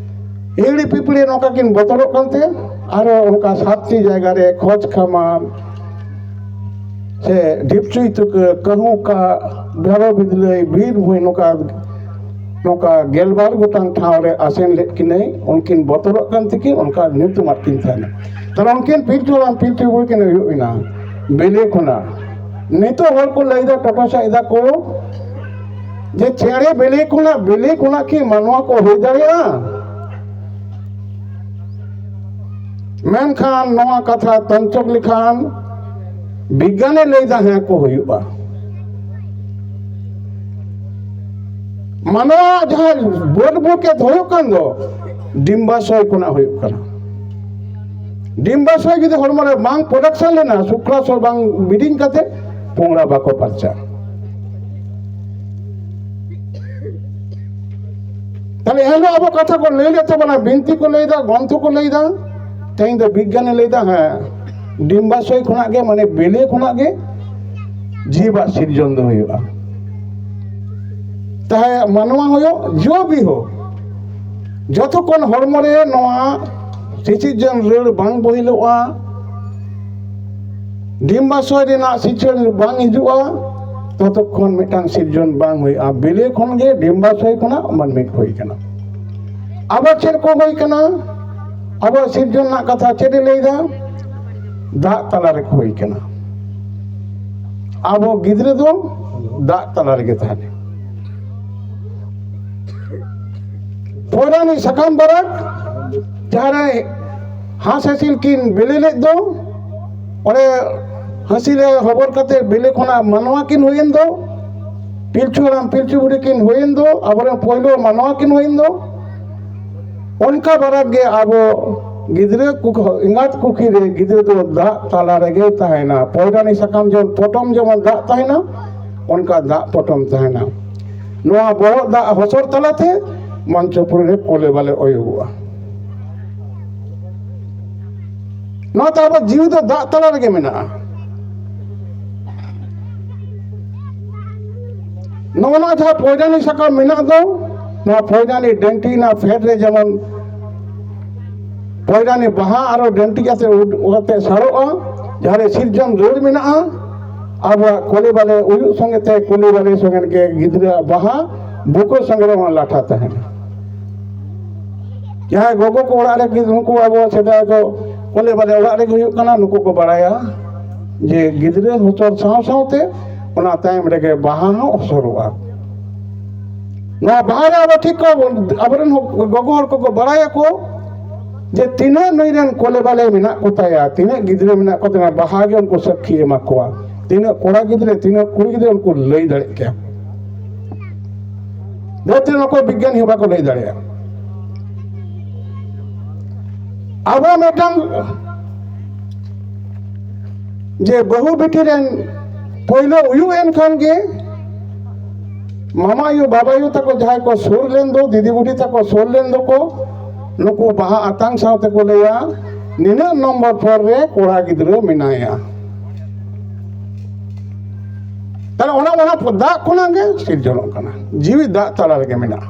ᱦᱤᱦᱤᱲᱤ ᱯᱤᱯᱤᱲᱤ ᱱᱚᱝᱠᱟ ᱠᱤᱱ ᱵᱚᱛᱚᱨᱚᱜ ᱠᱟᱱᱛᱮ ᱟᱨᱚ ᱚᱱᱠᱟ ᱥᱟᱛᱴᱤ ᱡᱟᱭᱜᱟ ᱨᱮ ᱠᱷᱚᱡᱽ ᱠᱷᱟᱢᱟᱨ ᱥᱮ ᱰᱷᱤᱯᱪᱩᱭ ᱛᱩᱠᱟᱹ, ᱠᱟᱹᱦᱩ ᱠᱟᱜ, ᱵᱷᱮᱲᱚ ᱵᱤᱫᱞᱟᱹᱭ, ᱵᱤᱨ ᱵᱷᱩᱸᱭ ᱱᱚᱝᱠᱟ, ᱱᱚᱝᱠᱟ ᱜᱮᱞᱵᱟᱨ ᱜᱚᱴᱟᱝ ᱴᱷᱟᱶ ᱨᱮ ᱟᱥᱮᱱ ᱞᱮᱫ ᱠᱤᱱᱟᱹᱭ᱾ ᱩᱱᱠᱤᱱ ᱵᱚᱛᱚᱨᱚᱜ ᱠᱟᱱ ᱛᱮᱠᱤᱱ ᱚᱱᱠᱟ ᱧᱩᱛᱩᱢᱟᱫ ᱠᱤᱱ ᱛᱟᱦᱮᱱᱟ᱾ ᱛᱟᱦᱞᱮ ᱩᱱᱠᱤᱱ ᱯᱤᱞᱪᱩ ᱦᱟᱲᱟᱢ ᱯᱤᱞᱪᱩ ᱵᱩᱲᱦᱤ ᱠᱤᱱ ᱦᱩᱭᱩᱜ ᱮᱱᱟ ᱵᱮᱞᱮ ᱠᱷᱚᱱᱟᱜ᱾ ᱱᱤᱛᱚᱜ ᱦᱚᱲ ᱠᱚ ᱞᱟᱹᱭᱫᱟ, ᱴᱚᱴᱚ ᱥᱟᱭᱫᱟ ᱠᱚ, ᱡᱮ ᱪᱮᱬᱮ ᱵᱮᱞᱮ ᱠᱷᱚᱱᱟᱜ, ᱵᱮᱞᱮ ᱠᱷᱚᱱᱟᱜ ᱠᱤ ᱢᱟᱱᱣᱟ ᱠᱚ ᱦᱩᱭ ᱫᱟᱲᱮᱭᱟᱜᱼᱟ? ᱢᱮᱱᱠᱷᱟᱱ ᱱᱚᱣᱟ ᱠᱟᱛᱷᱟ ᱛᱚᱧᱪᱚᱠ ᱞᱮᱠᱷᱟᱱ ᱵᱤᱜᱽᱜᱟᱱᱮ ᱞᱟᱹᱭᱫᱟ, ᱦᱮᱸ ᱠᱚ ᱦᱩᱭᱩᱜᱼᱟ᱾ ᱢᱟᱱᱣᱟ ᱡᱟᱦᱟᱸ ᱵᱟᱹᱰ ᱵᱩᱠᱮᱛ ᱦᱩᱭᱩᱜ ᱠᱟᱱ ᱫᱚ, ᱰᱤᱢᱵᱟᱥᱚᱭ ᱠᱷᱚᱱᱟᱜ ᱦᱩᱭᱩᱜ ᱠᱟᱱᱟ᱾ ᱰᱤᱢᱵᱟᱥᱚᱭ ᱡᱩᱫᱤ ᱦᱚᱲᱢᱚ ᱨᱮ ᱵᱟᱝ ᱯᱨᱚᱰᱟᱠᱥᱚᱱ ᱞᱮᱱᱟ, ᱥᱩᱠᱨᱟᱥᱚᱭ ᱵᱟᱝ ᱵᱤᱰᱤᱝ ᱠᱟᱛᱮ ᱯᱚᱝᱲᱟ ᱵᱟᱠᱚ ᱯᱟᱨᱪᱟᱜᱼᱟ᱾ ᱛᱟᱦᱞᱮ ᱮᱱᱦᱤᱞᱳᱜ ᱟᱵᱚ ᱠᱟᱛᱷᱟ ᱠᱚ ᱞᱟᱹᱭ ᱞᱮᱫ ᱛᱟᱵᱚᱱᱟ, ᱵᱤᱱᱛᱤ ᱠᱚ ᱞᱟᱹᱭᱫᱟ, ᱜᱨᱚᱱᱛᱷᱚ ᱠᱚ ᱞᱟᱹᱭᱫᱟ, ᱛᱮᱦᱮᱧ ᱫᱚ ᱵᱤᱜᱽᱜᱟᱱᱮ ᱞᱟᱹᱭᱫᱟ, ᱦᱮᱸ, ᱰᱤᱢᱵᱟᱥᱚᱭ ᱠᱷᱚᱱᱟᱜ ᱜᱮ, ᱢᱟᱱᱮ ᱵᱮᱞᱮ ᱠᱷᱚᱱᱟᱜ ᱜᱮ ᱡᱤᱵᱟᱜ ᱥᱤᱨᱡᱚᱱ ᱫᱚ ᱦᱩᱭᱩᱜᱼᱟ᱾ ᱛᱟᱦᱮ ᱢᱟᱱᱣᱟ ᱦᱩᱭᱩᱜ, ᱡᱚ ᱵᱤᱦᱚ, ᱡᱚᱛᱚᱠᱷᱚᱱ ᱦᱚᱲᱢᱚ ᱨᱮ ᱱᱚᱣᱟ ᱥᱤᱥᱤᱨᱡᱚᱱ ᱨᱟᱹᱲ ᱵᱟᱝ ᱵᱚᱦᱤᱞᱚᱜᱼᱟ, ᱰᱤᱢᱵᱟᱥᱚᱭ ᱨᱮᱱᱟᱜ ᱥᱤᱨᱡᱚᱱ ᱵᱟᱝ ᱦᱤᱡᱩᱜᱼᱟ, ᱛᱚᱛᱚᱠᱷᱚᱱ ᱢᱤᱫᱴᱟᱝ ᱥᱤᱨᱡᱚᱱ ᱵᱟᱝ ᱦᱩᱭᱩᱜᱼᱟ᱾ ᱵᱮᱞᱮ ᱠᱷᱚᱱ ᱜᱮ ᱰᱤᱢᱵᱟᱥᱚᱭ ᱠᱷᱚᱱᱟᱜ ᱢᱟᱹᱱᱢᱤ ᱠᱚ ᱦᱩᱭ ᱠᱟᱱᱟ᱾ ᱟᱵᱚ ᱪᱮᱫ ᱠᱚ ᱦᱩᱭ ᱠᱟᱱᱟ? ᱟᱵᱚᱣᱟᱜ ᱥᱤᱨᱡᱚᱱ ᱨᱮᱱᱟᱜ ᱠᱟᱛᱷᱟ ᱪᱮᱫ ᱮ ᱞᱟᱹᱭᱫᱟ? ᱫᱟᱜ ᱛᱟᱞᱟ ᱨᱮᱠᱚ ᱦᱩᱭ ᱠᱟᱱᱟ᱾ ᱟᱵᱚ ᱜᱤᱫᱽᱨᱟᱹ ᱫᱚ ᱫᱟᱜ ᱛᱟᱞᱟ ᱨᱮᱜᱮ ᱛᱟᱦᱮᱱᱟ᱾ ᱯᱚᱭᱞᱟᱱᱤ ᱥᱟᱠᱟᱢ ᱵᱟᱨᱟᱠ ᱡᱟᱦᱟᱸᱨᱮ ᱦᱟᱸᱥ ᱦᱟᱹᱥᱤᱞ ᱠᱤᱱ ᱵᱮᱞᱮ ᱞᱮᱫ ᱫᱚ, ᱚᱸᱰᱮ ᱦᱟᱹᱥᱤᱞ ᱨᱮ ᱦᱚᱵᱚᱨ ᱠᱟᱛᱮ ᱵᱮᱞᱮ ᱠᱷᱚᱱᱟᱜ ᱢᱟᱱᱣᱟ ᱠᱤᱱ ᱦᱩᱭᱮᱱ ᱫᱚ, ᱯᱤᱞᱪᱩ ᱦᱟᱲᱟᱢ ᱯᱤᱞᱪᱩ ᱵᱩᱲᱦᱤ ᱠᱤᱱ ᱦᱩᱭᱮᱱ ᱫᱚ, ᱟᱵᱚᱨᱮᱱ ᱯᱳᱭᱞᱳ ᱢᱟᱱᱣᱟ ᱠᱤᱱ ᱦᱩᱭᱮᱱ ᱫᱚ, ᱚᱱᱠᱟ ᱵᱟᱨᱟᱠ ᱜᱮ ᱟᱵᱚ ᱜᱤᱫᱽᱨᱟᱹ ᱠᱩᱠ-, ᱮᱸᱜᱟᱛ ᱠᱩᱠᱷᱤ ᱨᱮ ᱜᱤᱫᱽᱨᱟᱹ ᱫᱚ ᱫᱟᱜ ᱛᱟᱞᱟ ᱨᱮᱜᱮ ᱛᱟᱦᱮᱱᱟ᱾ ᱯᱚᱭᱰᱟᱱᱤ ᱥᱟᱠᱟᱢ ᱡᱮᱢᱚᱱ ᱯᱚᱴᱚᱢ ᱡᱮᱢᱚᱱ ᱫᱟᱜ ᱛᱟᱦᱮᱱᱟ, ᱚᱱᱠᱟ ᱫᱟᱜ ᱯᱚᱴᱚᱢ ᱛᱟᱦᱮᱱᱟ᱾ ᱱᱚᱣᱟ ᱵᱚᱦᱚᱜ ᱫᱟᱜ ᱦᱚᱥᱚᱨ ᱛᱟᱞᱟᱛᱮ ᱢᱚᱧᱪᱚᱯᱩᱨᱤ ᱨᱮ ᱠᱚᱞᱮ ᱵᱟᱞᱮ ᱚᱭᱚᱜᱚᱜᱼᱟ᱾ ᱱᱚᱣᱟ ᱛᱮ ᱟᱵᱚ ᱡᱤᱣᱤ ᱫᱚ ᱫᱟᱜ ᱛᱟᱞᱟ ᱨᱮᱜᱮ ᱢᱮᱱᱟᱜᱼᱟ᱾ ᱱᱚᱜᱼᱚ ᱱᱚᱣᱟ ᱡᱟᱦᱟᱸ ᱯᱚᱭᱰᱟᱱᱤ ᱥᱟᱠᱟᱢ ᱢᱮᱱᱟᱜ ᱫᱚ, ᱱᱚᱣᱟ ᱯᱚᱭᱰᱟᱱᱤ ᱰᱟᱹᱱᱴᱤ ᱨᱮᱱᱟᱜ ᱯᱷᱮᱰ ᱨᱮ ᱡᱮᱢᱚᱱ ᱯᱚᱭᱰᱟᱱᱤ ᱵᱟᱦᱟ ᱟᱨᱚ ᱰᱟᱹᱱᱴᱤ ᱠᱟᱛᱮ ᱩᱰ-, ᱠᱟᱛᱮ ᱥᱟᱨᱚᱜᱼᱟ, ᱡᱟᱦᱟᱸ ᱨᱮ ᱥᱤᱨᱡᱚᱱ ᱨᱟᱹᱲ ᱢᱮᱱᱟᱜᱼᱟ᱾ ᱟᱵᱚᱣᱟᱜ ᱠᱚᱞᱮ ᱵᱟᱞᱮ ᱩᱭᱩᱜ ᱥᱚᱸᱜᱮ ᱛᱮ, ᱠᱚᱞᱮ ᱵᱟᱞᱮ ᱥᱚᱸᱜᱮ ᱜᱮ ᱜᱤᱫᱽᱨᱟᱹᱣᱟᱜ ᱵᱟᱦᱟ ᱵᱩᱠᱟᱹ ᱥᱚᱸᱜᱮ ᱨᱮ ᱚᱱᱟ ᱞᱟᱴᱷᱟ ᱛᱟᱦᱮᱱᱟ᱾ ᱡᱟᱦᱟᱸᱭ ᱜᱚᱜᱚ ᱠᱚ ᱚᱲᱟᱜ ᱨᱮ ᱜᱤᱫ-, ᱱᱩᱠᱩ ᱟᱵᱚ ᱥᱮᱫᱟᱭ ᱫᱚ ᱠᱚᱞᱮ ᱵᱟᱞᱮ ᱚᱲᱟᱜ ᱨᱮᱜᱮ ᱦᱩᱭᱩᱜ ᱠᱟᱱᱟ, ᱱᱩᱠᱩ ᱠᱚ ᱵᱟᱲᱟᱭᱟ ᱡᱮ ᱜᱤᱫᱽᱨᱟᱹ ᱦᱚᱥᱚᱨ ᱥᱟᱶ ᱥᱟᱶᱛᱮ ᱚᱱᱟ ᱛᱟᱭᱚᱢ ᱨᱮᱜᱮ ᱵᱟᱦᱟ ᱦᱚᱸ ᱦᱚᱥᱚᱨᱚᱜᱼᱟ᱾ ᱱᱚᱣᱟ ᱵᱟᱦᱟ ᱨᱮ ᱟᱵᱚ ᱴᱷᱤᱠ ᱠᱚ, ᱟᱵᱚᱨᱮᱱ ᱦᱚ-, ᱜᱚᱜᱚ ᱦᱚᱲ ᱠᱚᱠᱚ ᱵᱟᱲᱟᱭᱟᱠᱚ ᱡᱮ ᱛᱤᱱᱟᱹᱜ ᱱᱩᱭ ᱨᱮᱱ ᱠᱚᱞᱮ ᱵᱟᱞᱮ ᱢᱮᱱᱟᱜ ᱠᱚ ᱛᱟᱭᱟ, ᱛᱤᱱᱟᱹᱜ ᱜᱤᱫᱽᱨᱟᱹ ᱢᱮᱱᱟᱜ ᱠᱚ ᱛᱟᱭᱟ, ᱵᱟᱦᱟ ᱜᱮ ᱩᱱᱠᱩ ᱥᱟᱹᱠᱷᱤ ᱮᱢᱟ ᱠᱚᱣᱟ᱾ ᱛᱤᱱᱟᱹᱜ ᱠᱚᱲᱟ ᱜᱤᱫᱽᱨᱟᱹ, ᱛᱤᱱᱟᱹᱜ ᱠᱩᱲᱤ ᱜᱤᱫᱽᱨᱟᱹ, ᱩᱱᱠᱩ ᱞᱟᱹᱭ ᱫᱟᱲᱮᱭᱟᱜ ᱜᱮᱭᱟ᱾ ᱫᱷᱟᱹᱨᱛᱤ ᱨᱮ ᱚᱠᱚᱭ ᱵᱤᱜᱽᱜᱟᱱᱤ ᱦᱚᱸ ᱵᱟᱠᱚ ᱞᱟᱹᱭ ᱫᱟᱲᱮᱭᱟᱜᱼᱟ᱾ ᱟᱵᱚ ᱢᱤᱫᱴᱟᱝ ᱡᱮ ᱵᱟᱹᱦᱩ ᱵᱤᱴᱤ ᱨᱮᱱ ᱯᱳᱭᱞᱳ ᱩᱭᱩᱜ ᱮᱱ ᱠᱷᱟᱱ ᱜᱮ ᱢᱟᱢᱟ ᱟᱭᱳ, ᱵᱟᱵᱟ ᱟᱭᱳ ᱛᱟᱠᱚ ᱡᱟᱦᱟᱸᱭ ᱠᱚ ᱥᱩᱨ ᱞᱮᱱ ᱫᱚ, ᱫᱤᱫᱤ ᱵᱩᱰᱷᱤ ᱛᱟᱠᱚ ᱥᱩᱨ ᱞᱮᱱ ᱫᱚᱠᱚ, ᱱᱩᱠᱩ ᱵᱟᱦᱟ ᱟᱛᱟᱝ ᱥᱟᱶ ᱛᱮᱠᱚ ᱞᱟᱹᱭᱟ, "ᱱᱤᱱᱟᱹᱜ ᱱᱚᱢᱵᱚᱨ ᱯᱷᱚᱨ ᱨᱮ ᱠᱚᱲᱟ ᱜᱤᱫᱽᱨᱟᱹ ᱢᱮᱱᱟᱭᱟ᱾" ᱛᱟᱦᱞᱮ ᱚᱱᱟ, ᱚᱱᱟ ᱫᱟᱜ ᱠᱷᱚᱱᱟᱜ ᱜᱮ ᱥᱤᱨᱡᱚᱱᱚᱜ ᱠᱟᱱᱟ, ᱡᱤᱣᱤ ᱫᱟᱜ ᱛᱟᱞᱟ ᱨᱮᱜᱮ ᱢᱮᱱᱟᱜᱼᱟ᱾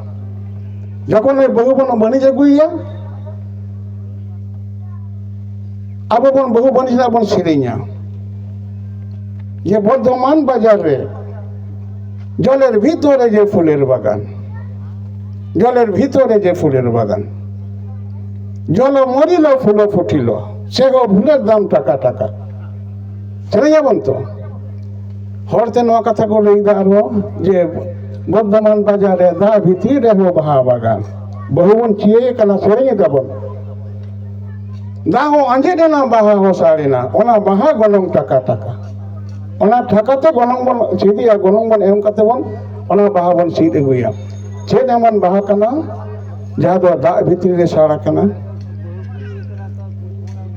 ᱡᱚᱠᱷᱚᱱ ᱩᱱᱤ ᱵᱟᱹᱦᱩ ᱵᱚᱱ ᱵᱟᱹᱱᱤᱡ ᱟᱹᱜᱩᱭᱮᱭᱟ, ᱟᱵᱚ ᱵᱚᱱ ᱵᱟᱹᱦᱩ ᱵᱟᱹᱱᱤᱡ ᱨᱮᱱᱟᱜ ᱵᱚᱱ ᱥᱮᱨᱮᱧᱟ ᱡᱮ, "ᱵᱚᱨᱫᱷᱚᱢᱟᱱ ᱵᱟᱡᱟᱨ ᱨᱮ ᱡᱚᱞᱮᱨ ᱵᱷᱤᱛᱚᱨ ᱨᱮ ᱡᱮ ᱯᱷᱩᱞᱮᱨ ᱵᱟᱜᱟᱱ, ᱡᱚᱞᱮᱨ ᱵᱷᱤᱛᱚᱨ ᱨᱮ ᱡᱮ ᱯᱷᱩᱞᱮᱨ ᱵᱟᱜᱟᱱ, ᱡᱚᱞᱚ ᱢᱚᱨᱤᱞᱚ ᱯᱷᱩᱞᱚ ᱯᱷᱩᱴᱤᱞᱚ, ᱥᱮᱜᱚ ᱯᱷᱩᱞᱮᱨ ᱫᱟᱢ ᱴᱟᱠᱟ ᱴᱟᱠᱟ᱾" ᱥᱮᱨᱮᱧ ᱟᱵᱚᱱ ᱛᱚ᱾ ᱦᱚᱲᱛᱮ ᱱᱚᱣᱟ ᱠᱟᱛᱷᱟ ᱠᱚ ᱞᱟᱹᱭᱫᱟ ᱟᱨᱦᱚᱸ ᱡᱮ, "ᱵᱚᱨᱫᱷᱚᱢᱟᱱ ᱵᱟᱡᱟᱨ ᱨᱮ ᱫᱟᱜ ᱵᱷᱤᱛᱤᱨ ᱨᱮᱦᱚᱸ ᱵᱟᱦᱟ ᱵᱟᱜᱟᱱ", ᱵᱟᱹᱦᱩ ᱵᱚᱱ ᱪᱤᱭᱟᱹᱭᱮ ᱠᱟᱱᱟ, ᱥᱮᱨᱮᱧ ᱮᱫᱟ ᱵᱚᱱ, "ᱫᱟᱜ ᱦᱚᱸ ᱟᱸᱡᱮᱫ ᱮᱱᱟ, ᱵᱟᱦᱟ ᱦᱚᱸ ᱥᱟᱲ ᱮᱱᱟ, ᱚᱱᱟ ᱵᱟᱦᱟ ᱜᱚᱱᱚᱝ ᱴᱟᱠᱟ ᱴᱟᱠᱟ, ᱚᱱᱟ ᱴᱟᱠᱟ ᱛᱮ ᱜᱚᱱᱚᱝ ᱵᱚᱱ ᱪᱮᱫᱮᱜᱼᱟ, ᱜᱚᱱᱚᱝ ᱵᱚᱱ ᱮᱢ ᱠᱟᱛᱮ ᱵᱚᱱ ᱚᱱᱟ ᱵᱟᱦᱟ ᱵᱚᱱ ᱥᱤᱫ ᱟᱹᱜᱩᱭᱟ᱾" ᱪᱮᱫ ᱮᱢᱟᱱ ᱵᱟᱦᱟ ᱠᱟᱱᱟ ᱡᱟᱦᱟᱸ ᱫᱚ ᱫᱟᱜ ᱵᱷᱤᱛᱤᱨ ᱨᱮ ᱥᱟᱲ ᱟᱠᱟᱱᱟ?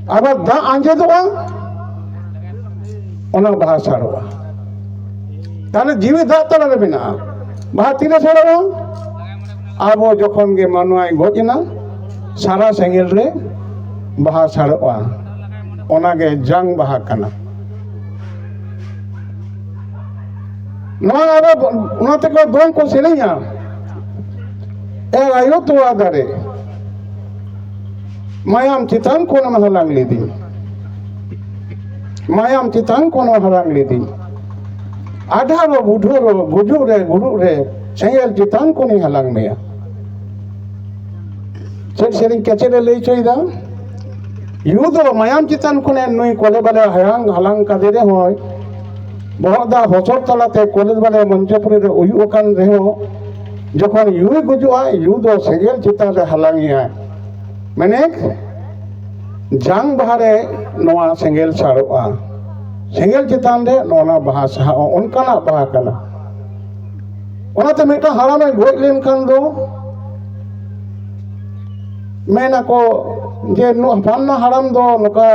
ᱟᱵᱟᱨ ᱫᱟᱜ ᱟᱸᱡᱮᱫᱚᱜᱼᱟ, ᱚᱱᱟ ᱵᱟᱦᱟ ᱥᱟᱲᱚᱜᱼᱟ᱾ ᱛᱟᱦᱞᱮ ᱡᱤᱣᱤ ᱫᱟᱜ ᱛᱟᱞᱟᱨᱮ ᱢᱮᱱᱟᱜᱼᱟ᱾ ᱵᱟᱦᱟ ᱛᱤᱨᱮ ᱥᱟᱲᱚᱜᱼᱟ? ᱟᱵᱚ ᱡᱚᱠᱷᱚᱱ ᱜᱮ ᱢᱟᱱᱣᱟᱭ ᱜᱚᱡ ᱮᱱᱟ, ᱥᱟᱨᱟ ᱥᱮᱸᱜᱮᱞ ᱨᱮ ᱵᱟᱦᱟ ᱥᱟᱲᱚᱜᱼᱟ᱾ ᱚᱱᱟᱜᱮ ᱡᱟᱝ ᱵᱟᱦᱟ ᱠᱟᱱᱟ᱾ ᱱᱚᱣᱟ ᱟᱵᱚ, ᱚᱱᱟ ᱛᱮᱠᱚ ᱫᱚᱝ ᱠᱚ ᱥᱮᱨᱮᱧᱟ, "ᱮ ᱟᱭᱳ ᱛᱚᱣᱟ ᱫᱟᱨᱮ, ᱢᱟᱭᱟᱢ ᱪᱮᱛᱟᱱ ᱠᱷᱚᱱᱮᱢ ᱦᱟᱞᱟᱝ ᱞᱤᱫᱤᱧ, ᱢᱟᱭᱟᱢ ᱪᱮᱛᱟᱱ ᱠᱷᱚᱱᱮᱢ ᱦᱟᱞᱟᱝ ᱞᱤᱫᱤᱧ, ᱟᱫᱷᱟᱨᱚ ᱵᱩᱰᱷᱟᱹᱨᱚ ᱜᱩᱡᱩᱜ ᱨᱮ ᱜᱩᱨᱩᱜ ᱨᱮ ᱥᱮᱸᱜᱮᱞ ᱪᱮᱛᱟᱱ ᱠᱷᱚᱱᱤᱧ ᱦᱟᱞᱟᱝ ᱢᱮᱭᱟ᱾" ᱪᱮᱫ ᱥᱮᱨᱮᱧ ᱠᱮᱪᱮᱫ ᱮ ᱞᱟᱹᱭ ᱦᱚᱪᱚᱭᱮᱫᱟ? ᱭᱩ ᱫᱚ ᱢᱟᱭᱟᱢ ᱪᱮᱛᱟᱱ ᱠᱷᱚᱱᱮ ᱱᱩᱭ ᱠᱚᱞᱮ ᱵᱟᱞᱮ ᱦᱟᱭᱟᱝ ᱦᱟᱞᱟᱝ ᱠᱟᱫᱮ ᱨᱮᱦᱚᱸᱭ, ᱵᱚᱦᱚᱜ ᱫᱟᱜ ᱦᱚᱥᱚᱨ ᱛᱟᱞᱟᱛᱮ ᱠᱚᱞᱮ ᱵᱟᱞᱮ ᱢᱚᱧᱪᱚᱯᱩᱨᱤ ᱨᱮ ᱩᱭᱩᱜ ᱟᱠᱟᱱ ᱨᱮᱦᱚᱸ, ᱡᱚᱠᱷᱚᱱ ᱭᱩᱭ ᱜᱩᱡᱩᱜᱼᱟ, ᱭᱩ ᱫᱚ ᱥᱮᱸᱜᱮᱞ ᱪᱮᱛᱟᱱ ᱨᱮ ᱦᱟᱞᱟᱝ ᱮᱭᱟᱭ᱾ ᱢᱮᱱᱮᱠ ᱡᱟᱝ ᱵᱟᱦᱟ ᱨᱮ ᱱᱚᱣᱟ ᱥᱮᱸᱜᱮᱞ ᱥᱟᱲᱚᱜᱼᱟ, ᱥᱮᱸᱜᱮᱞ ᱪᱮᱛᱟᱱ ᱨᱮ ᱱᱚᱣᱟ ᱵᱟᱦᱟ ᱥᱟᱦᱟᱜᱼᱟ, ᱚᱱᱠᱟᱱᱟᱜ ᱵᱟᱦᱟ ᱠᱟᱱᱟ᱾ ᱚᱱᱟᱛᱮ ᱢᱤᱫᱴᱟᱝ ᱦᱟᱲᱟᱢᱮ ᱜᱚᱡ ᱞᱮᱱᱠᱷᱟᱱ ᱫᱚ, ᱢᱮᱱᱟᱠᱚ ᱡᱮ ᱱᱚᱣᱟ ᱯᱷᱟᱞᱱᱟ ᱦᱟᱲᱟᱢ ᱫᱚ ᱱᱚᱝᱠᱟ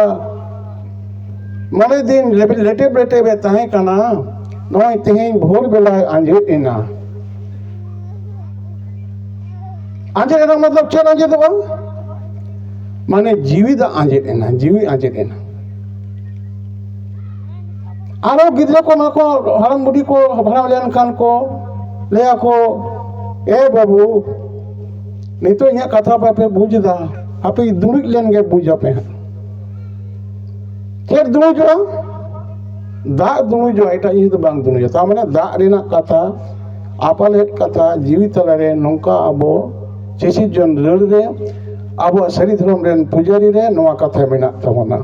ᱢᱚᱬᱮ ᱫᱤᱱ ᱞᱮᱴᱮᱵ ᱞᱮᱴᱮᱵ ᱮ ᱛᱟᱦᱮᱸ ᱠᱟᱱᱟ, ᱱᱚᱜᱼᱚᱭ ᱛᱮᱦᱮᱧ ᱵᱷᱳᱨ ᱵᱮᱞᱟᱭ ᱟᱸᱡᱮᱫ ᱮᱱᱟ᱾ ᱟᱸᱡᱮᱫ ᱮᱱᱟ ᱢᱚᱛᱞᱚᱵ ᱪᱮᱫ ᱟᱸᱡᱮᱫᱚᱜᱼᱟ? ᱢᱟᱱᱮ ᱡᱤᱣᱤ ᱫᱟᱜ ᱟᱸᱡᱮᱫ ᱮᱱᱟ, ᱡᱤᱣᱤ ᱟᱸᱡᱮᱫ ᱮᱱᱟ᱾ ᱟᱨᱚ ᱜᱤᱫᱽᱨᱟᱹ ᱠᱚ, ᱱᱚᱣᱟ ᱠᱚ ᱦᱟᱲᱟᱢ ᱵᱩᱰᱷᱤ ᱠᱚ ᱦᱟᱲᱟᱢ ᱞᱮᱱᱠᱷᱟᱱ ᱠᱚ ᱞᱟᱹᱭᱟᱠᱚ, "ᱮ ᱵᱟᱹᱵᱩ, ᱱᱤᱛᱚᱜ ᱤᱧᱟᱹᱜ ᱠᱟᱛᱷᱟ ᱵᱟᱯᱮ ᱵᱩᱡᱽ ᱮᱫᱟ, ᱟᱯᱮ ᱫᱩᱲᱩᱵ ᱞᱮᱱ ᱜᱮ ᱵᱩᱡᱽ ᱟᱯᱮ ᱦᱟᱸᱜ᱾" ᱪᱮᱫ ᱫᱩᱲᱩᱵᱚᱜᱼᱟ? ᱫᱟᱜ ᱫᱩᱲᱩᱵᱚᱜᱼᱟ, ᱮᱴᱟᱜ ᱡᱤᱱᱤᱥ ᱫᱚ ᱵᱟᱝ ᱫᱩᱲᱩᱵᱚᱜᱼᱟ᱾ ᱛᱟᱨ ᱢᱟᱱᱮ ᱫᱟᱜ ᱨᱮᱱᱟᱜ ᱠᱟᱛᱷᱟ, ᱟᱯᱟᱞᱮᱫ ᱠᱟᱛᱷᱟ, ᱡᱤᱣᱤ ᱛᱟᱞᱟᱨᱮ ᱱᱚᱝᱠᱟ ᱟᱵᱚ ᱪᱮᱥᱤ ᱡᱚᱱ ᱨᱟᱹᱲ ᱨᱮ, ᱟᱵᱚᱣᱟᱜ ᱥᱟᱹᱨᱤ ᱫᱷᱚᱨᱚᱢ ᱨᱮᱱ ᱯᱩᱡᱟᱹᱨᱤ ᱨᱮ ᱱᱚᱣᱟ ᱠᱟᱛᱷᱟ ᱢᱮᱱᱟᱜ ᱛᱟᱵᱚᱱᱟ᱾